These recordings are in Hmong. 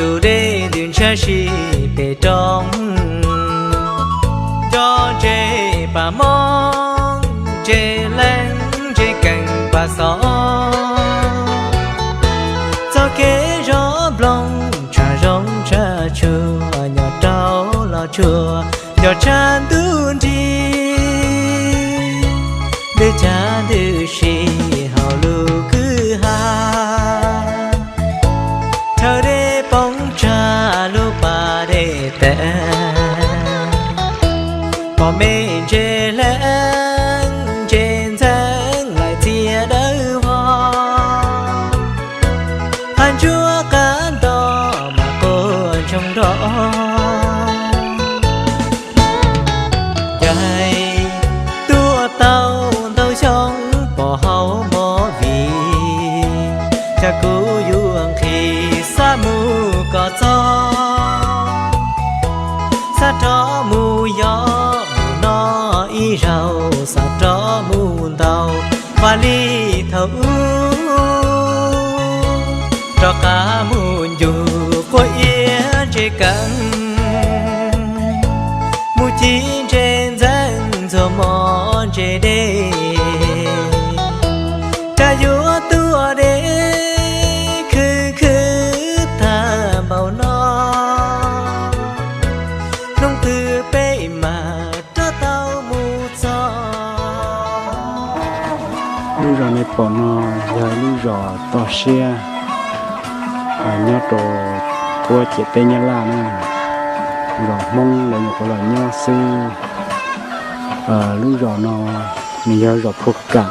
Tus dej ntws ntshab si pem roob, nco ntses pas mob, ntses leeb ntses kees pas xov. Txoj kev zov nplooj tshaj zoo tshaj tshua, nyob rau los tshua, nco tshaj ntuj nrig. Dej caj ntws si hauv lub kwj ha, chaw dej poob tsa lub pas dej tes. Pom me ntses leeb ntses ntxeev laim txia dawb vog, qab ntsuab qab nto mas quaj ntsoog nrov. Caij tuaj tau ntau xyoo pom hauv movie, cas kuv yuav nqhis xav mus kom txog, xav rov mus yos mus noj ib zaug, xav rov mus ntaus vaj li thaum ub, rov qab mus ncug quav iab ntses kees, mus ci ntses ntxeev ntxuag mos ntses dej, cas yuav tuaj deb khwv khwv tag npaum no, hnub twg peb mam rov tau mus txog. Lub zos nej pom no yog lub zos toj siab nyob rau puab ciam teb Nyab Laj na, zos Hmoob lawv nyuam qhuav los nyob xwb. Lub zos no nws yog zos Phua Kam,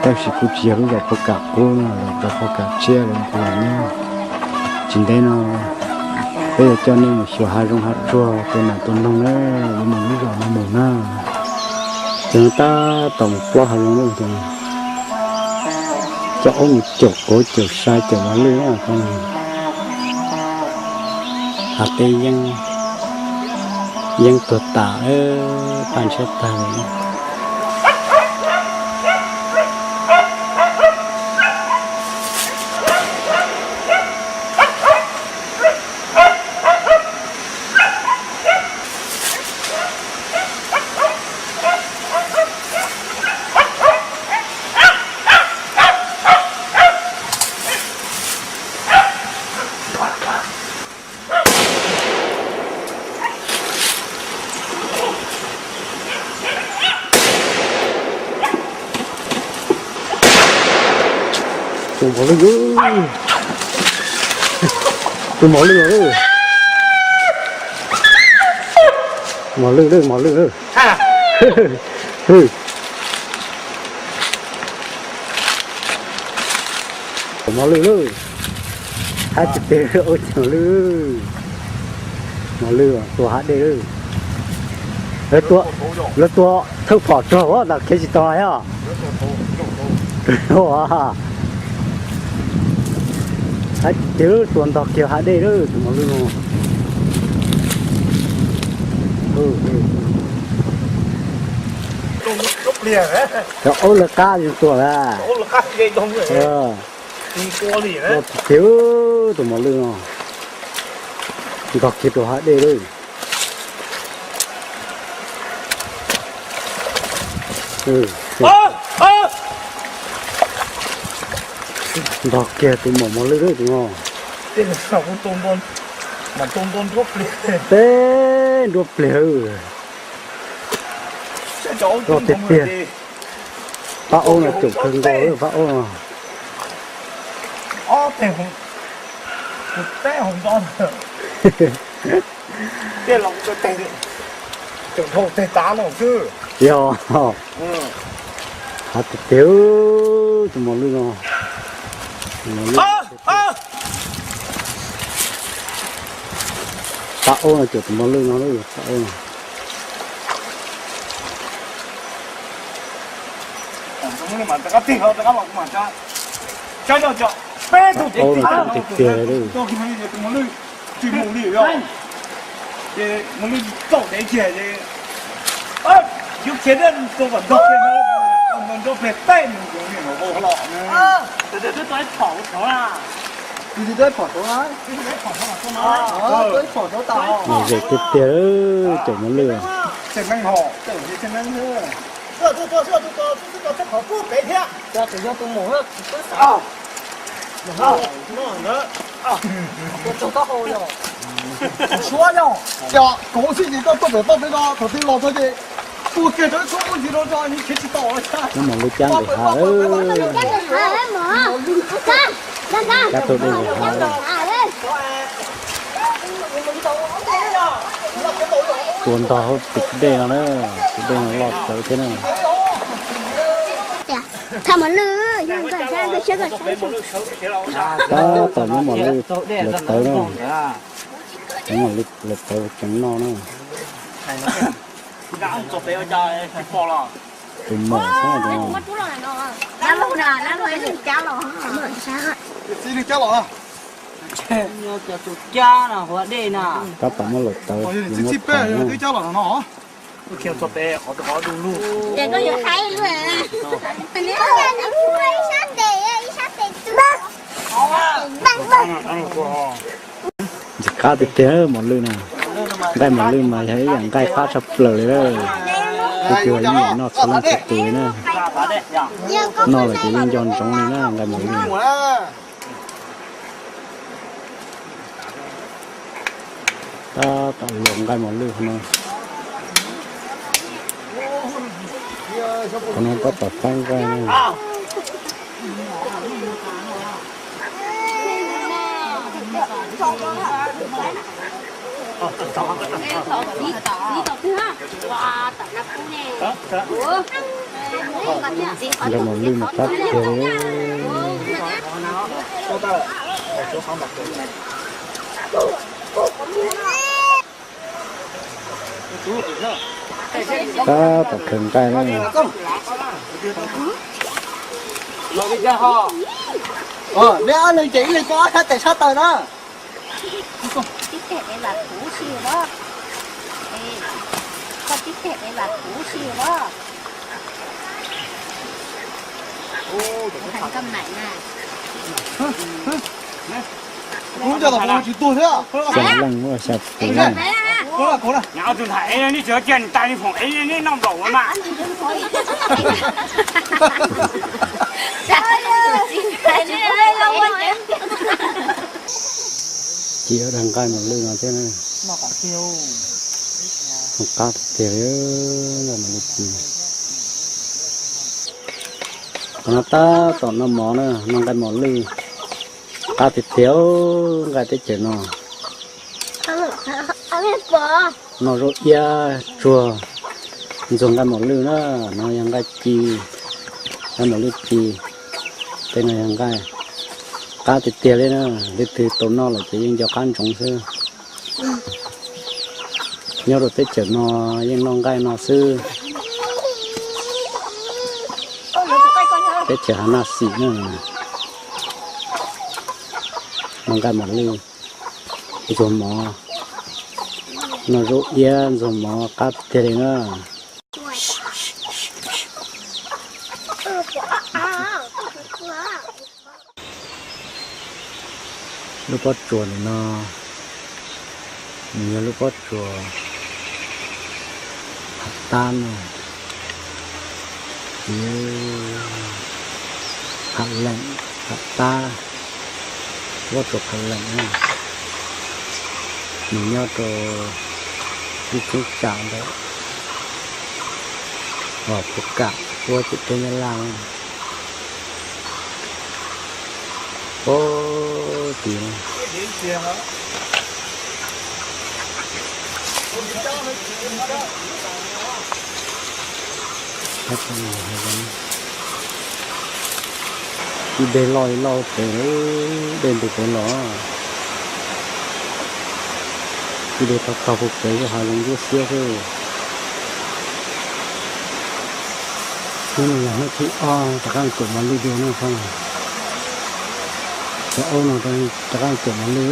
tab sis kuj tsis yog lub zos Phua Kam qub no, zos Phua Kam tshiab lawv nyuam qhuav los nyob. Tsis ntev no peb yuav coj nej mus xyuas hav zoov hav tsuag tua nas tua noog na, yuav mus lub zos no mus na. Ces tab tom mus plob hav zoov lawm ces coj aub mus caum kauv caum sai caum mos lwj na. Hav teb yeeb tuag tas lawm, paj ntshiab tag lawm. Tus mos lwj, tus mos lwj, mos lwj lawm, mos lwj lawm. Mos lwj lawm. Hab tsis peg ua cas lwj. Mos lwj tua hav dej lawm. Lawv tua thawj phom rog ua ntawm kev tsis tau os. Hab tsis peg tua ntog kiag hav dej lawm tus mos lwj no. Cov aub lawv qab yus tua lawm. Tua tsis peg tus mos lwj no. Ntog kiag rau hav dej lawm. Ntog kiag tus maum mos lwj lawm tus no. Teb nruab pliag. Loj tiag tiag. Pab aub no caum kawg nkaus lawm pab aub no. Yog, hav tiag tiag tus mos lwj no. Pab aub no caum tus mos lwj no, pab aub no. Pab aub no caum tiag tiag li. Tsis mus li os. Ces mus li txaus dev kiag ces yus khiav thiab tua kom nrog peg, nrog peg tej mus, mus los. Ib phom rau na. Ib phom rau tas. Mos zem tiag tiag, cov mos lwj. Suav yog, cov kauv xwb ces koj tuaj pem toj peb no, thaum twg los txog ces tua kiag rau ib khub ntxiv rau tso, nws khiav tsis tau. Muab mos lwj cab nqis hav. Cab tuaj dej nqis hav. Tua ntog hauv pem dej no na, pem dej no loj tsawv thiab na. Tab tom muab mos lwj lawv tawv na. Muab mos lwj lawv tawv tseev noj na. Tus mom xwb no. Tab tom muab lawv tawv, yuav muab tawv na. Ntxim qab tiag tiag mos lwj na. Nqaij mos lwj mas yog ib yam nqaij qab tshaj plaws li lawm. Kuv twb ib yam noj txhua leej txhua tus li na. Noj lawm ces yeej nco ntsoov li na nqaij mos lwj. Tab tom luam nqaij mos lwj no. Qhov no tab tom faib nqaij na. Nqaij mos lwj mas qab tiag li. Tab tom khaws nqaij na. Neb ob leeg ces ib leeg coj ob sab tes sab taw na. Tib teg pem vam kuv si os. Koj tib teg pem vam kuv si os. Xya leej muaj xya tus na. Neb tsis cia nws tais nws foom ev neb noj nplaum mas. Cia dag nqaij mos lwj no thiab na. Qab tiag tiag li nqaij mos lwj ci. Qhov no tab tom noj mov na, noj nqaij mos lwj. Qab tiag tiag nqaij teb chaws no. Noj zaub iab tsuag ntxuag nqaij mos lwj na, no yog nqaij ci, nqaij mos lwj ci. Tej no yog nqaij qab tiag tiag li na, leej twg tau noj lawm ces yeej nco qab ntsoov xwb. Nyob rau teb chaws no yeej noj nqaij no xwb. Teb chaws hav naj xim na. Noj nqaij mos lwj ntxuag mov, noj zaub iab ntxuag mov qab tiag li na. Lub pob tsuas ntawm no, nws yog lub pob tsuas Phav Tab no, ces Phav Leem, Phav Tab, lub pob tsuas Phav Leem na, nws nyob rau ib cheeb tsam ntawm Phuv Kam, ua ciam teb Nyab Laj. Pab tim ib dej loj ib loj pem, dej ntws pem los, ib dej tog tog puag pem hav zoov ntsuab xiab xwb. Hnub no yog hnub thib ob rov qab cuam mos lwj dua na. Cov aub no rov qab cuam mos lwj.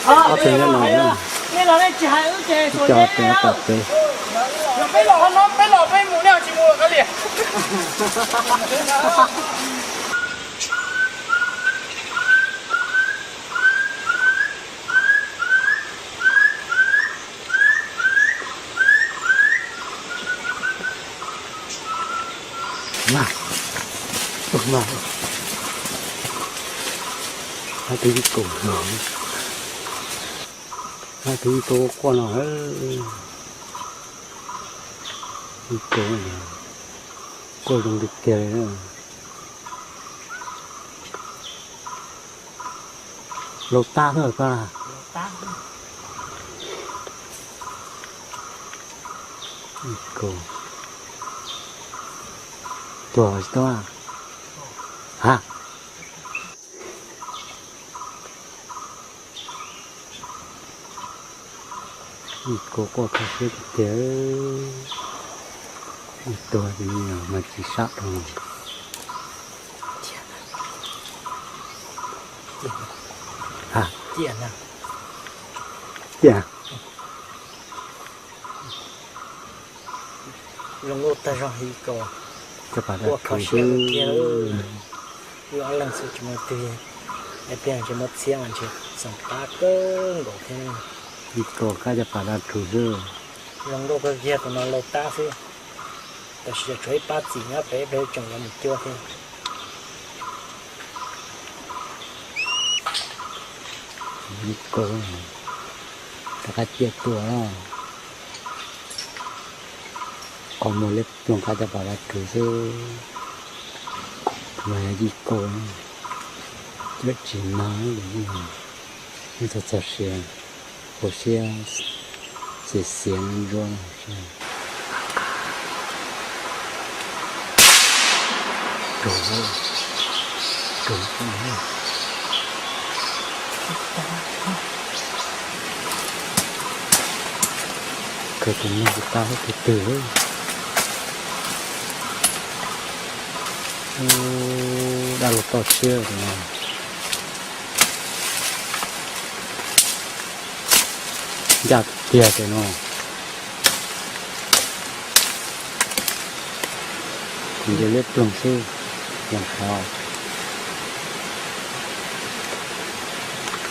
Ob tug nyob no, ib co tes no tom pem. Mas, mas, hab twb ib kaus no, hab twb ib kaus quaj no, ib kaus quaj zoo tiag tiag li. Laus tag lawm koj. Ib kaus tuag tsis tau ha. Ib kaus quaj kho siab tiag tiag. Ib tuag mas tsis sab dhau. Cia, zoo nkauj tag zog ib kaus. Quaj kho siab tiag tiag. Wb ob leeg xwb tsis muaj twg, es tiag tsis muaj txhiab mas ntshe xoom qab kawg nkaus thiab. Ib kaus kab coj pas da rhu xwb. Zoo nkauj kawg kiag tus no laus tab xwb. Tam sis tshuav ib pab txim nyob pem peb tseem yuav mus cuab thiab. Ib kaus rov qab ciaj tuaj. Qhov muag liab ploog kab coj pas da rhu xwb. Mas yog ib kaus, cuab tsis mag, yeej txog txog siav, hauv siab xiav xiav ntsuab. Kawg tus neeg tsis tau tus twg. Dab laug toj siab no. Ncaj tiag tiag no. Kuv nce liab ploog xwb, los qhov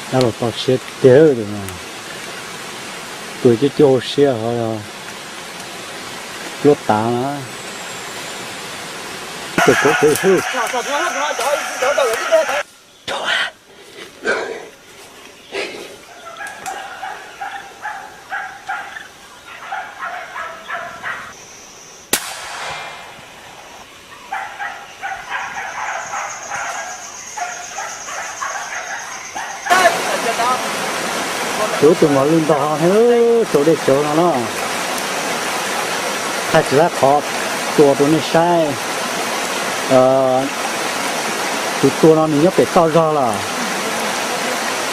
dab laug toj siab tiag no. Tus cuab cuab hauv siab ho yog pluab tav na. Tus kuv tus xwb. Kuv tus mos lwj ntog rau dej cauv no na. Thaij tsis tau qhov tua rau nej saib. Tus tua no nws nyob pem toj zog lawm.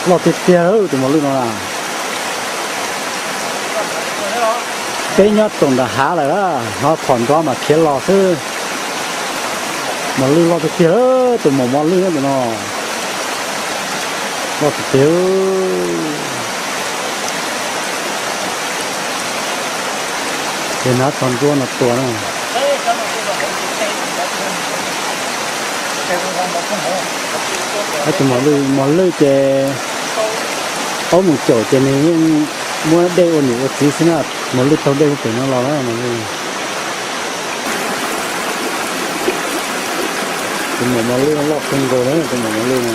Loj tiag tiag tus mos lwj no na. Peb nyob rau nram hav lawm, hnov phom nrov mas khiav los xwb. Mos lwj loj tiag tiag, tus maum mos lwj tus no. Loj tiag tiag. Ces hnov txog ntsuab no tua na. Tus mos lwj, mos lwj ces paub mus caum ces nws yeej muab dej ua niam ua txiv xwb na. Mos lwj taug dej pem no los na. Tus maum mos lwj loj kawg nkaus na, tus maum mos lwj no.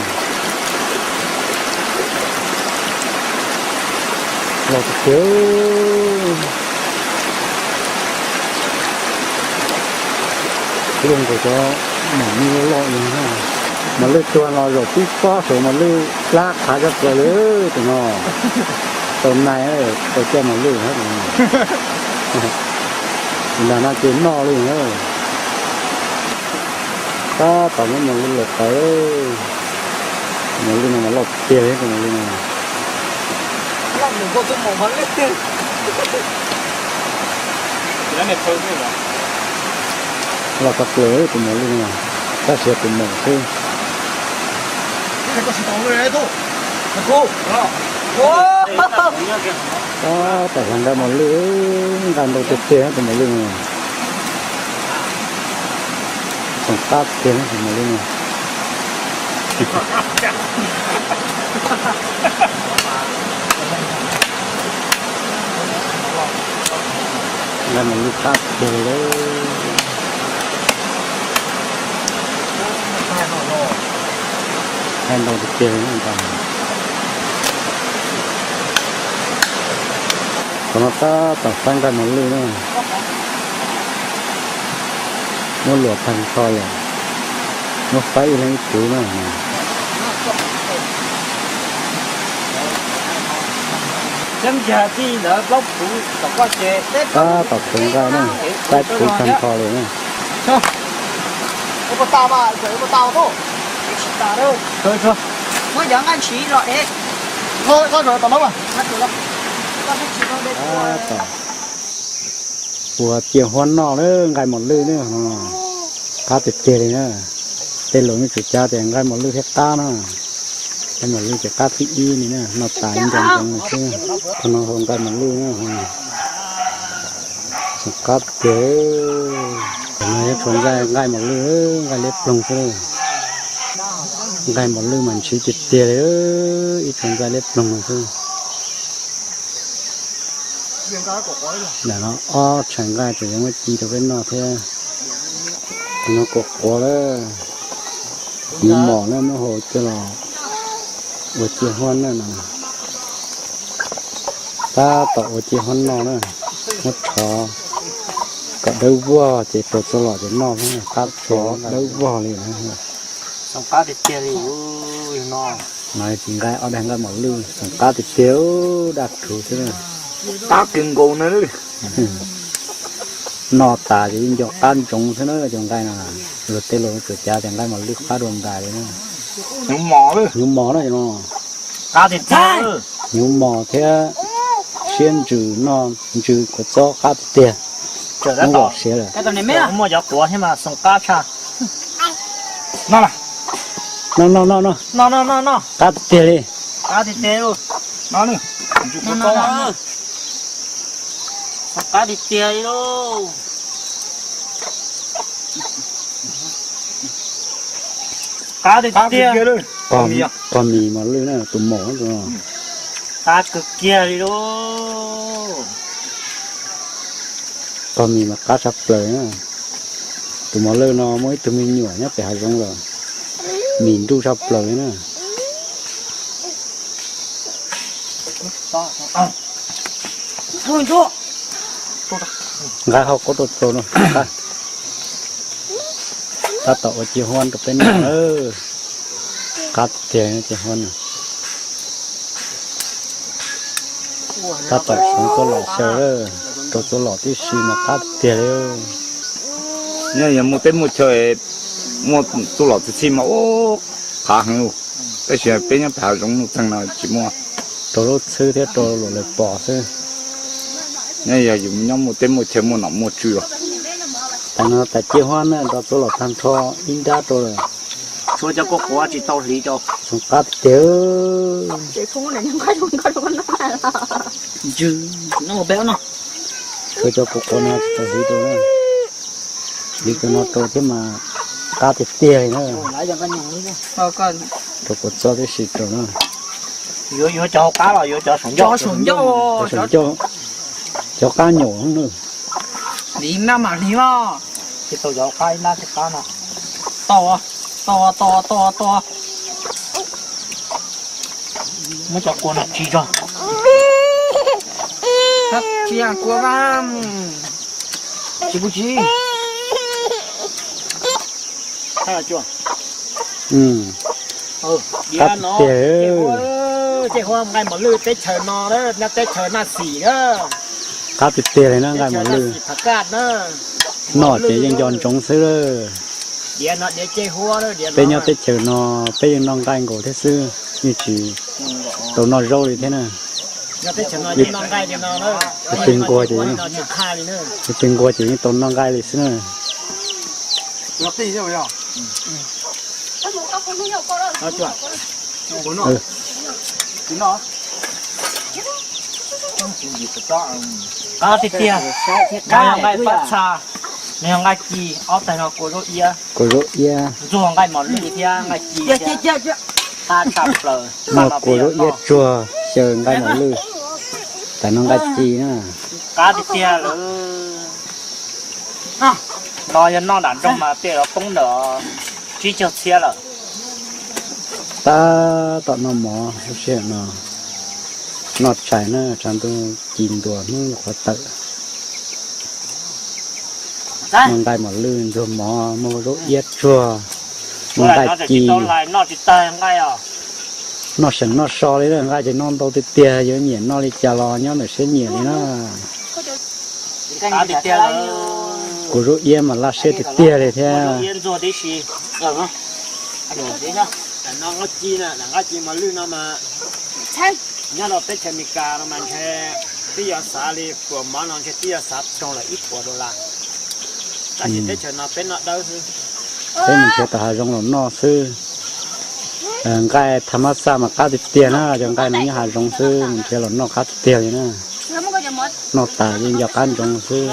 Loj tiag tiag. Loj nkaus cov maum lwj loj loj li na. Mos lwj tuag no zaum tib pob saum mos lwj plab qhav cov plaws li tus no. Tau nai, tau coj mos lwj tus no. Tus nag no ces noj li na. Tab tom muab mos lwj lawm tawv. Mos lwj no mas loj tiag li tus mos lwj no. Loj koj plaws tus mos lwj no, tab sis tus maum xwb. Tab tom hla nqaij mos lwj, nqaij ntau tiag tiag tus mos lwj no. Txoom qab tiag tus mos lwj no. Nqaij mos lwj qab tiag lawm. Nqaij ntau tiag tiag li no. Qhov no tab tom faib nqaij mos lwj na. Muab luam tag nrho lawm, muab faib ib leeg ib puv na. Tab tom puv nqaij na, faib puv tag nrho lawm na. Ua ciaj huab noj na, nqaij mos lwj na, qab tiag tiag li na. Tej laus yeej tsuas cav tias nqaij mos lwj thiaj qab na. Nqaij mos lwj ces qab thib ib li na, noj tas ib nco ntsoov li xwb. Qhov no hau nqaij mos lwj na, qab tiag tiag. Qhov no yog tshuav ntxaij nqaij mos lwj, nqaij liab ploog xwb. Nqaij mos lwj mas ntshiv tiag tiag li, ib tshuav ntxaij liab ploog no xwb. Ntawm no ob tshais nqaij tseem yuav muab ci rau peb noj thiab. Tus no quav quav lawm, nyuv mos na, muab hau coj los ua ciaj huab na no. Tab tom ua ciaj huab noj na, muab rho kom dawb vog ces rau txuas lom ces noj, tab txuas dawb vog li. Qab tiag tiag li. No tsis nqaij, ob daim nqaij mos lwj, qab tiag tiag, daj rhuv xwb. Qab kawg nkaus na. Noj tas ces nco qab ntsoov xwb na cov nqaij no. Luag tej laus tsuas cav tias nqaij mos lwj qab dua ntais li na. Nyuv mos na no. Nyuv mos thiab siab ntsws, noj ntsws kua txob qab tiag tiag. Muab vom siav lawm. Muaj cov quav thiab mas xoom qab tshaj. No, no, no, no. Qab tiag tiag li. Qab tiag tiag li. Xoom qab tiag tiag li lauj. Qab tiag tiag. Pog mis mos lwj na, tus maum. Qab kawg kiag li lauj. Pog mis mas qab tshaj plaws na. Tus mos lwj no muaj ib tug me nyuam nyob pem hav zoov lawm, mis nruj tshaj plaws li na. Nqaij hau qaub rau txaus no. Tab tom ua ciaj huab rau peb noj. Qab tiag tiag ciaj huab no. Tab tom seev txuas lom xyaw, rau txuas lom tib si mas qab tiag tiag li. Nyob yog muaj teb muaj chaw, muaj txuas lom txi txhij mas ub, qab heev. Tab sis peb nyob pem hav zoov nuj txeeg no tsis muaj. Rau lub txhwb thiab rau luag lawv pom xwb. Nyob yog yus nyob muaj teb muaj chaw muaj nom muaj tswv os. Tam no tas ciaj huab na, rau txuas lom tag nrho ib nrab rau lawm. Tshuav cov kua quav tsis tau hliv rau. Xoom qab tiag tiag. Tshuav cov kua quav no tsis tau hliv rau na. Hliv cov no rau thiab mas qab tiag tiag li na. Rau kua txob tib si rau na. Yuav cov hauv qab los yuav cov saum ncauj? Cov qab nyaum na. Hliv na mam hliv os. Tsis tau cov hauv qab, ib nrab tej qab no. Tau, tau, tau, tau. Muab cov kua no tsis tso. Tsis kua, tsis kua, tsis. Diav no, ciaj huab, nqaij mos lwj teb chaws no, nyob teb chaws Naj Xim na. Qab tiag tiag li na nqaij mos lwj. Noj ces yeej nco ntsoov xwb. Peb nyob teb chaws no peb yeej noj nqaij nkaus thiab xwb, yeej tsis tau noj zaub li thiab na. Tus twg nquag ces, tus twg nquag ces yeej tau noj nqaij li xwb na. Qab tiag tiag. No yog nqaij pab txha, no yog nqaij ci, ob tais no kua zaub iab. Kua zaub iab. Ntxuag nqaij mos lwj thiab nqaij ci thiab. Qab tshaj plaws. Muaj kua zaub iab tsuag xyaw nqaij mos lwj. Tam no nqaij ci na. Qab tiag tiag lawm. No yog noj nram nroog mas tej zaum poob ntawm tsib caug txhiab lawm. Tab tom noj mov lub sij hawm no, noj tshais na, tshav ntuj ci ntua hnub qhuav tawm. Muaj nqaij mos lwj ntxuag mov, muaj zaub iab tsuag, muaj nqaij ci. Noj seem noj so li, nqaij ces noj ntau tiag tiag, yuav nyiam noj li cas los nyob ntawm siab nyiam li na. Kuv zaub iab mas laj siab tiag tiag li thiab. Nyob rau teb chaws Amelikas no mas ntshe twb yuav xav li puas mov no ntshe twb yuav xav rau lawm ib puas dollar. Tab sis teb chaws no peb noj dawb xwb. Peb mus nrhiav tom hav zoov los noj xwb. Nqaij tha mab xaj mas qab tiag tiag na, cov nqaij no nyob hav zoov xwb, mus nrhiav los noj qab tiag tiag li na. Noj tas yeej nco qab ntsoov xwb.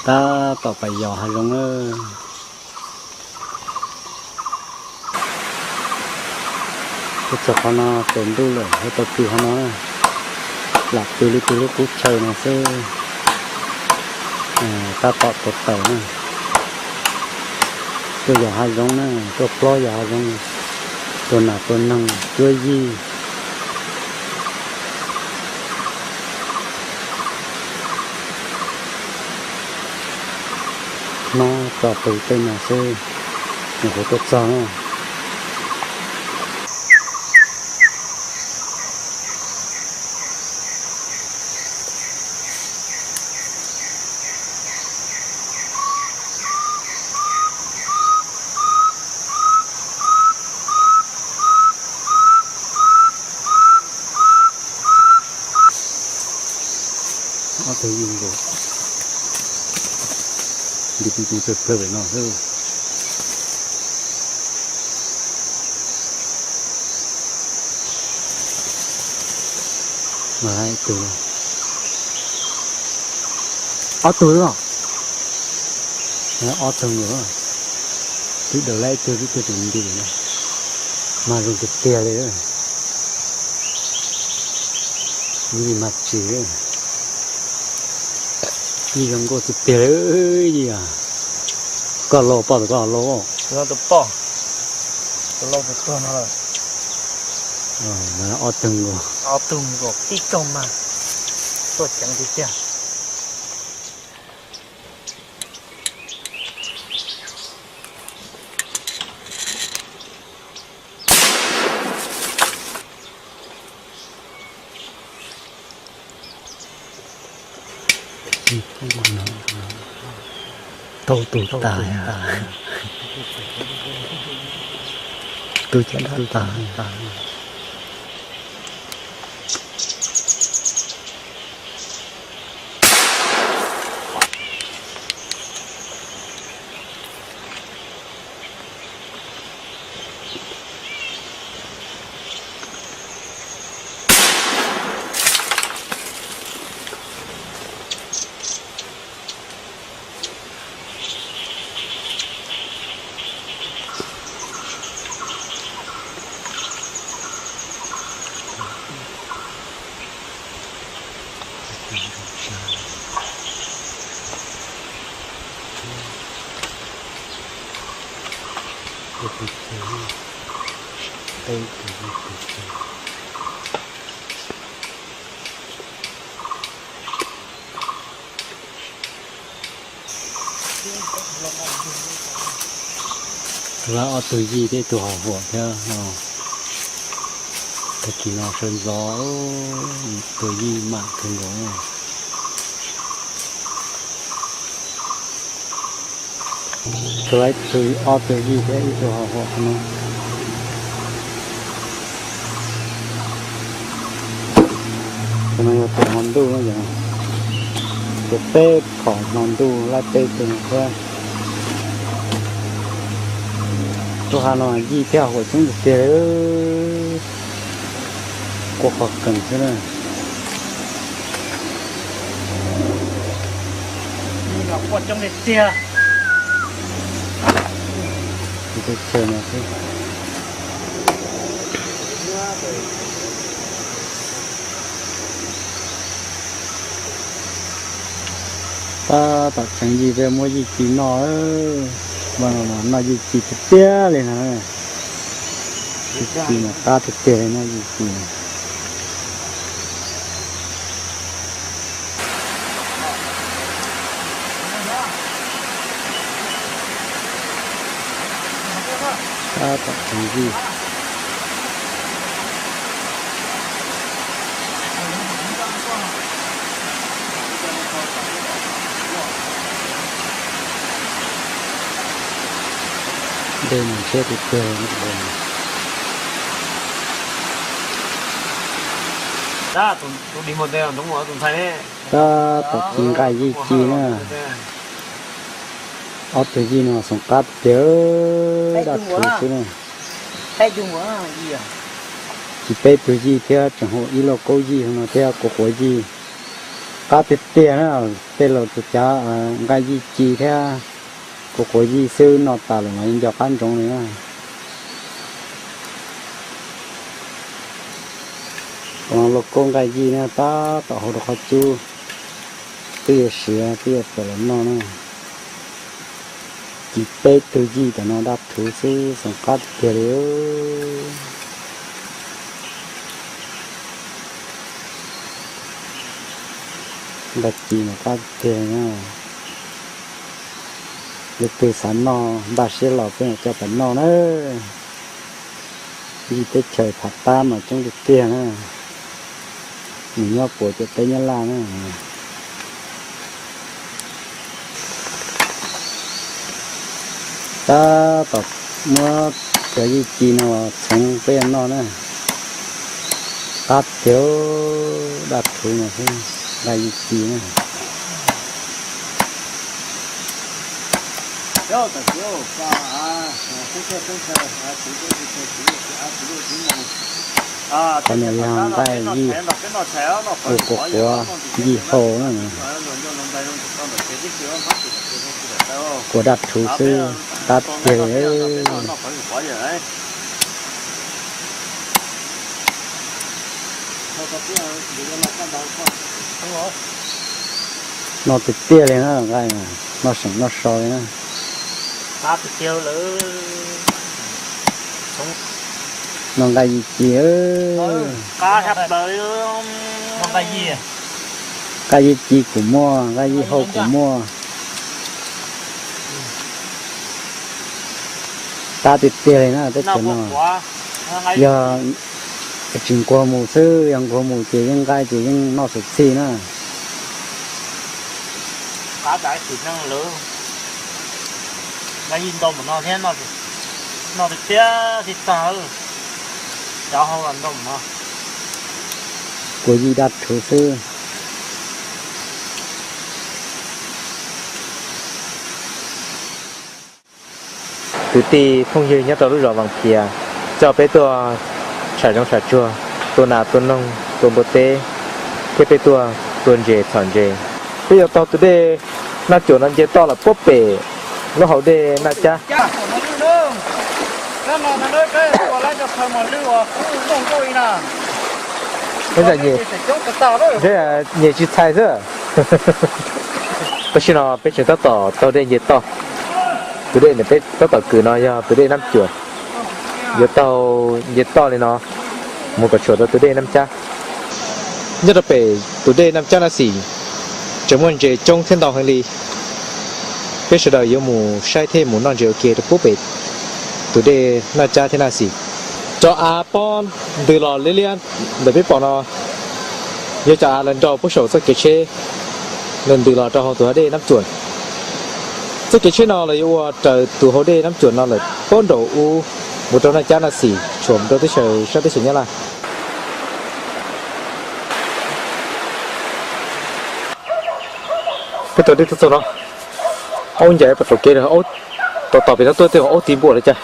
Tab tom pais yos hav zoov na. Tuaj txog qhov no tsaus ntuj lawm, yuav tau pw qhov no na. Lam pw li pw lub qub chaw no xwb. Tab tom tsaus taws na. Tuaj yos hav zoov na, tuaj plob yos hav zoov, tua nas tua noog cuab yij. Hmoob tso qws tej no xwb, nws kuv tuaj txog na. Ob tug yij nkaus, nti pw pw plawg plawg pem no xwb. Mas ib tug, ob tug os, ob tug nkaus, twb daws lawm ib tug, ib tug tseem nti lawm. Mas zoo tiag tiag li. Yij mas tsis, yij zoo nkauj tiag tiag li. Yij, koj laus poj tus koj laus? Tus poj, tus laus tus tuag no lawm. Ob tug nkaus, ob tug nkaus tib tug mas tuaj ceev tiag tiag. Tau tus tas, tus caj dab tas. Tus lawv ob tug yij thiab tus hom huam thiab no. Tag kis no sawv ntxov, tus yij mam kawg nkaus. Tus lawv tus ob tug yij thiab ib tug hom huam no. Tus no yog tus hmo ntuj no yog, tus peb phom hmo ntuj lawm peb tus no thiab. Lub hav no yij thiab hom huam coob tiag tiag li. Quaj qhov kees xwb na. Yij mas quaj coob tiag tiag. Teb chaws no xwb. Tab tom tseev yij, peb muab yij ci noj. Noj yij ci tiag tiag li no. Yij ci mas qab tiag tiag li no, yij ci. Tab tom tseev yij. Dej mas ntshiab tiag tiag. Tab tom ci nqaij yij ci na. Ob tug yij no xoom qab tiag, daj rhuv xwb na. Ci peb tug yij thiab tseem hau ib lauj kaub yij no thiab, quav quav yij. Qab tiag tiag na, tej laus tus cav nqaij yij ci thiab quav quav yij xwb, noj tas lawm mas yeej nco qab ntsoov li na. Lauj kaub nqaij yij na, tab tom hau rau qhov cub, twb yuav siav twb yuav tawm los noj na. Ci peb tug yij tam no daj rhuv xwb, xoom qab tiag li. Nqaij ci mas qab tiag na. Leej twg xav noj npaj siab los peb mam coj tawm noj na. Yij teb chaws Pham Tab mas coob tiag tiag na. Nws nyob puas ciam teb Nyab Laj na. Tab tom muab cov yij ci no txhoov peb noj na. Qab tiag, daj rhuv no xwb, nqaij yij ci na. Qhov no yog nqaij yij, ua quav quav yij hau na. Quav daj rhuv xwb, qab tiag li. Noj tiag tiag li na, nqaij noj seem noj so li na. Noj nqaij yij ci. Nqaij yij ci kuj muaj, nqaij yij hau kuj muaj. Qab tiag tiag li na, teb chaws no yog tsis nquag mus xwb, yog nquag mus ces yeej nqaij ces yeej noj xwm txhij na. Quav yij daj rhuv xwb. Kwv tij phooj ywg nyob rau lub zos Vaj Phias coj peb tuaj tsham zoov tsham tsuag, tua nas tua noog tua npua teb, thiab peb tuaj tua ntses txhom ntses. Peb yuav taug tus dej Naj Cuam no nce toj lawm puag pem lub hauv dej Naj Cab. Nyias tsis txhais xwb. Tam sim no peb tseem tab tom taug dej nce toj. Tus dej ntawm peb tab tom kwm no yog tus dej Naj Cuam. Yuav taug nce toj li no mus kom txog rau tus dej Naj Cab. Nyob rau pem tus dej Naj Cab no xim tseem muaj ntses coob thiab ntau heev li. Peb sawv daws yuav mus saib thiab mus noj ntses ua ke rau puag pem tus dej Naj Cab thiab Naj Xim. Cov av pob ntws los liab liab ntawm peb pom no yog cov av lawv nrau puag saum txoj kev tsheb ntws los rau hauv tus dej Naj Cuam. Txoj kev tsheb no los yuav ua raws tus hauv dej Naj Cuam no lawm puag nraum ub mus rau Naj Cab Naj Xim tshuam mus rau teb chaws sab teb chaws Nyab Laj. Peb taug dej tuaj txog no, aub ncaim pem qaum kev, aub tom tom pem no tuaj tej, aub tiv npua li cas.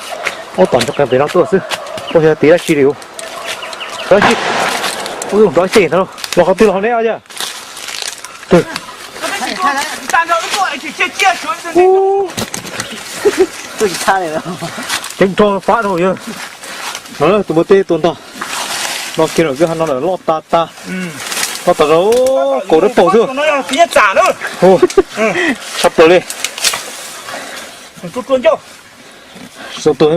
Aub tom nrov qees pem no tuaj xwb, ua yog tiv dab tsi li. Nrov xyej, nrov xyej ntag, los qhov twg los ne yawg? Ceeb nrog fab dhau yawg. No tus npua teb tua ntog. No kiag lawm, kwj ha no lawm loj tas tas. Loj tas zog, kaum dawb paug xwb. Tshaj plaws li. Xyoo tuag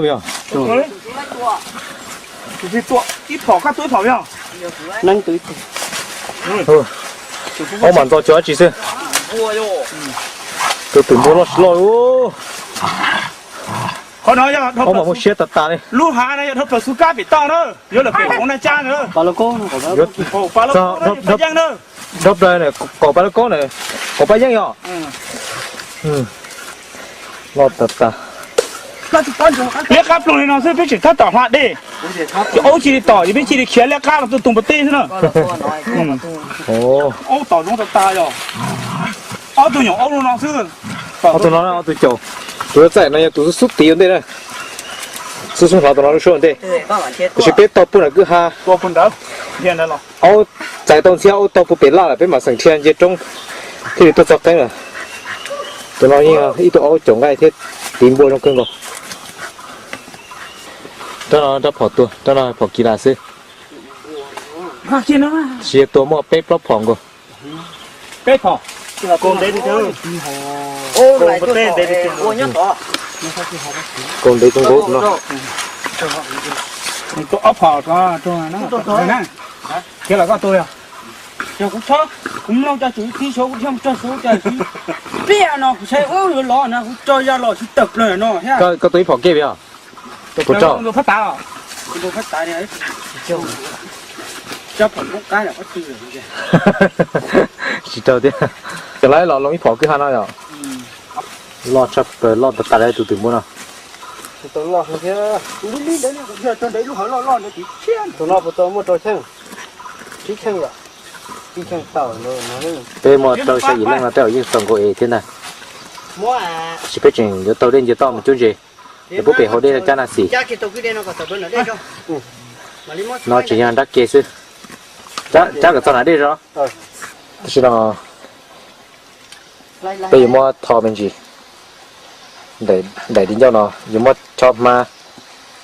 thiab puas yog? Ob mam ntxo cov dab tsi xwb. Tus twm npua loj tsis loj li. Ob mam muaj siab tas tas li. Lub hav no yog dhau plaws xub kab pem toj na, yuav lawm pem hauv na cab na. Dhau plaws kaum pab yeej na. Kaum pab yeej yog. Loj tas tas. Liab qab ploog li no xwb peb tseem tab tom hla dej. Ces aub cia li tom ces peb cia li khiav liab qab los tuaj tus npua teb xwb na. Aub tom zoo tas tas yog. Ob tug nyuam aub no xwb. Ob tug no ob tug caum. Tus txaij no yog tus xub xub tid ua ntej na. Xub xub hlov tus no lub suab ua ntej. Tiam sis peb tau puag nram kwj ha. Aub txais tau ntxhiab, aub tau puag pem laj lawm peb mam xeem dhia nce roob thiaj li tuaj txog qeeb lawm. Tus no yeej ib tug aub caum nqaij thiab tiv npua zoo kawg nkaus. Rab no rab phom tua, rab no phom kis las xwb. Tab sis yog tua muaj peb plaub phom nkaus. Kaus ntev tus nkaus no. Ob phom. Khiav los koj tua yog. Kuv mloog cov tswv txiv suav kuv thiaj mus tso suav cov txiv pliaj no kuv saib ub yuav los no kuv tso ya los tsis tawm plaws no thiab. Koj tua ib phom kej yog? Puas raug? Tsis raug thiab. Cov lawv los loo ib phom kwj ha no yom. Loj tshaj plaws, loj tas tas li tus twm npua no. Tus no puas tau muaj rau cheej? Tsib cheej yom. Peb muaj rau xya yim leej no tej zaum yeej txaus nkaus es thiab ntag. Tab sis peb tseem yuav taug dej nce toj mus cuab ntses, es pub pem hauv dej cab na xim. No tseem yog nrab ke xwb. Cab kom txog nram dej zog. Tab sis no peb yuav muab tho me ntsis, daim di ncauj no yuav muab chob hmab,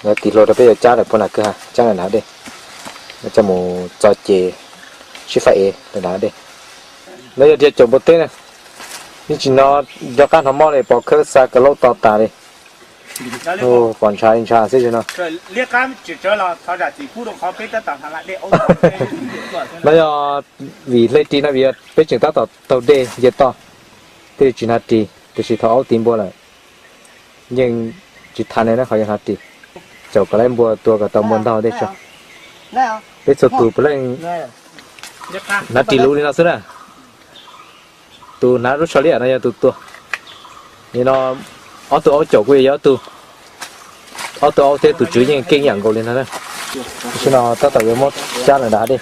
yuav tiv hlua rau peb yuav cab lawm puag nram kwj ha, cab lawm nram dej, coj mus txo ces sib faib ev lawm nram dej. No yog dhia caum npua teb na, yeej tsis hnov nco qab hnov mob li, pov khawb xa kav laub to tas li. Pom ntshav li ntshav xwb no. No yog vim hle ris no vim peb tseem tab tom taug dej nce toj, thiaj li tsis hnav ris, tiam sis thaum aub tiv npua lawm yeej tsis thav ne na, qhov yeej hnav ris. Caum kom lawv npua tua kom tau npua ntau dej tso. Peb txhua tus puav leej hnav ris luv li no xwb na. Tus hnav lub tsho liab no yog tus tua. Nim no ob tug aub caum kuj yog ob tug, ob tug aub thiab tus tswv yeej keej ib yam nkaus li no na. Tam sim no tab tom yuav muab cab lawm nram hav dej.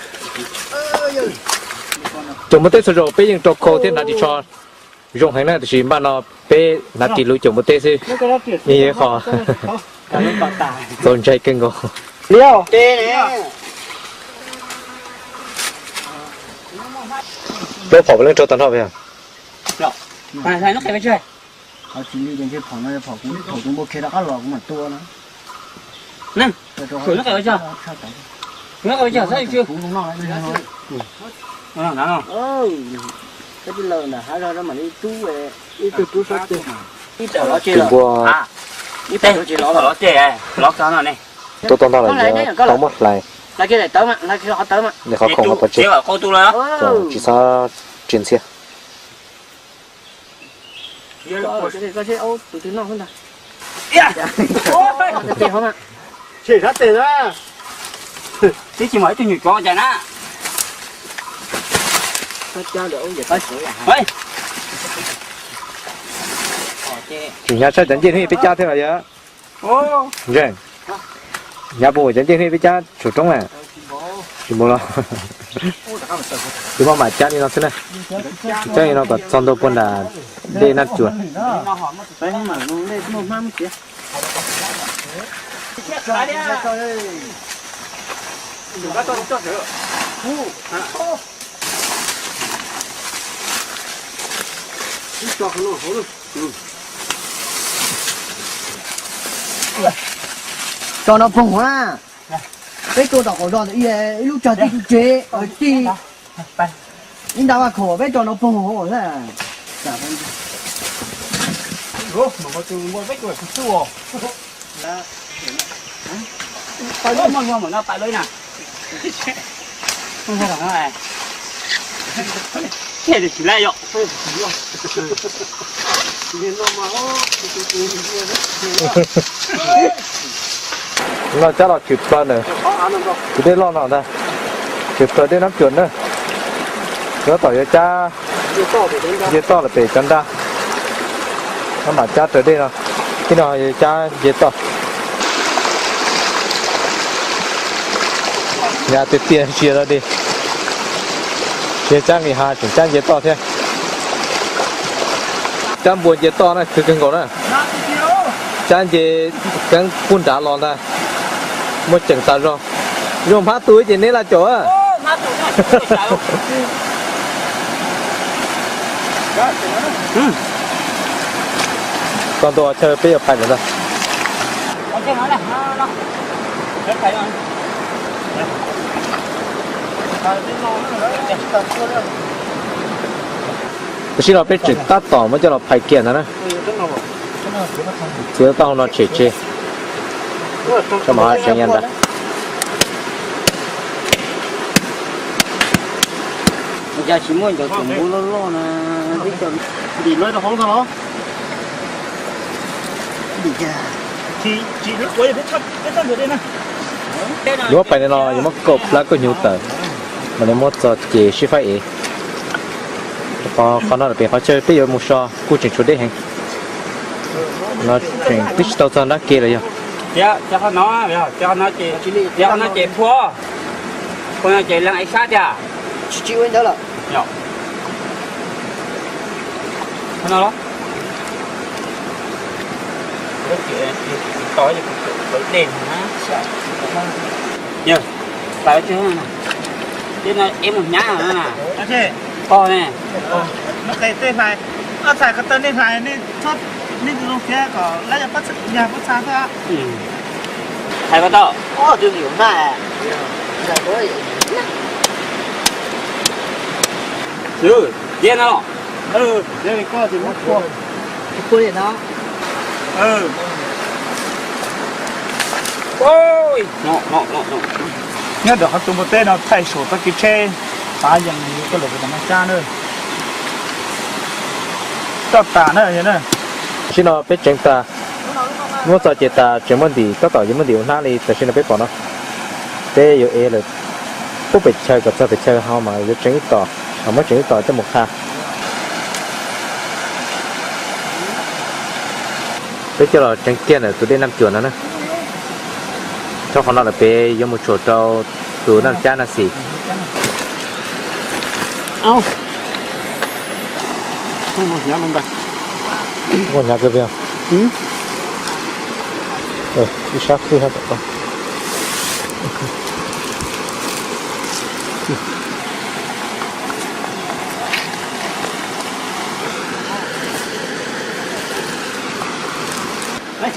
Caum npua teb txhua zaus peb yeej rau khau thiab hnav ris tsho zoo heev na, tiam sis npaj no peb hnav ris luv caum npua teb xwb, yeej yog qhov txaus ntshai kawg nkaus. Plaub phom puav leej raug tag nrho. Tus npua tuaj tau ntau lawm, tau muab hlais, qhov khoom qhov pov tseg, tsis txhob ris ntxhiab. Tsis muaj ib tug nyuam cov cai na. Tsis hnyav tshaj cov ncej hnub peb cab thiab los yog? Ntseeg, hnyav puas cov ncej hnub peb cab saum roob na? Tsis npaum los. Tsis muaj mam cab li no xwb na. Cab li no kom txog ntua puag nram dej Naj Tsuas. Tso no poog na. Peb tua tom qaum zos ntawd ib lub tsag tij tub tsev tij ib nta vaj khaum peb tso no pog. No cab los tshwm plaws na, tus dej loj no ntag, tshwm plaws dej Nab Cuam na. Tab tom yuav cab nce toj lawm pem cov nrag, no mam cab raws dej no, thiab no yuav cab nce toj. Nyab tiag tiag ntsia rau dig, tsis cab nqis hav tseem cab nce toj thiab. Cab npua nce toj na khwv kawg nkaus na. Cab nce keeb pub nrad los ntag, muaj ceem tas zog. Zoo hmab tu ces neb laj caum. Txog ntua chaw peb yuav phais lawm ntag. Tam sim no peb tseem tab tom muab coj los phais kiag ntag na. Txiav taub hau no tshem tseg, tso mam seev nyob ntag. Cas tsis muaj cov tus npua loj loj na, dim lawv rau hauv ntag los? Yuav pais no yuav muab kaum plab kauj hnyuv tawm, mam li muab txog ces sib faib ev. Qhov no pem qhov chaw peb yuav mus so kuj tseem tshuav deb heev. No tseem twb tsis tau txog nrab ke los yog. Ces phua, phua no ces leej ev sab tiag. Yog, pais tsis, eb mus hnyav na. Pog ne. Txhais ko taw nej hlais, nej tus zoo thiab kom lab yog pob txha tuaj. Txhais ko taw. Yog no. Nyob ntawm qhov tus npua teb no thaij saum txoj kev tsheb, tav yees yuav coj lawm tom no cab na. Coj tas na. Tam sim no peb tseev tas, muab txog ces tas tseem muaj ntim, tab tom yuav muaj ntim ua hnab li tam sim no peb pom no. Peb yuav ev lawm pub pem chaw kom txog pem chaw ho mas yuav tseev ib tom, ho muab tseev ib tom coj mus qha. Peb coj los tseev kiag ntawm tus dej Naj Cuam no na. Txog qhov no lawm peb yuav mus tsuam rau tus Naj Cab Naj Xis. Ib sab qwj hab tom.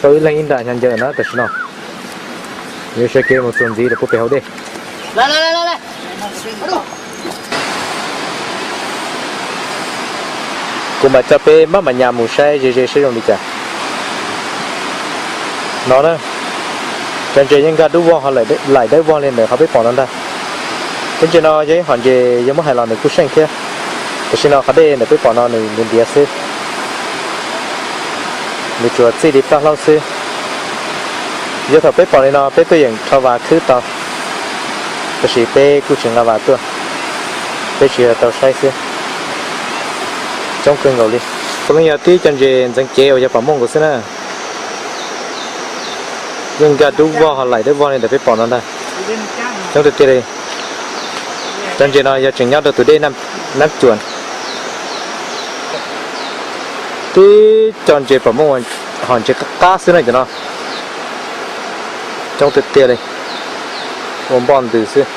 Tau ib leeg ib nra hnyav ncaws na tam sim no. Yuav sawv kev mus txuas ntxiv rau puag pem hauv dej. Kuv mam coj peb maj mam nyas mus saib ze ze saib zoo li cas. No na, cov ntses yeej nkag dub vog ho laim dawb vog li ntawm qhov peb pom no ntag. Cov ntses no yog ib hom ntses yog muab hais los nws kuj seej thiab. Tam sim no qhov dej ntawm peb pom no nws ntiav ntiav xwb, nws tsuas txij li plaj hlaub xwb. Yog thaum peb pom li no peb tuaj yeem rho vas khwb tau, tab sis peb kuj tsis nqa vas tuaj, peb tsuas yog tau saib xwb. Coob kawg nkaus li. Puav leej yog tib cov ntses ntxeev cev uas yog pom muaj nkaus xwb na. Yeej nkag dub vog ho laim dawb vog li ntawm peb pom no ntag. Coob tiag tiag li. Cov ntses no yog tseem nyob rau tus dej Nab Cuam. Tib co ntses pom muaj hom ntses qab qab xwb na cov no. Coob tiag tiag li. Ua npoj ntws xwb.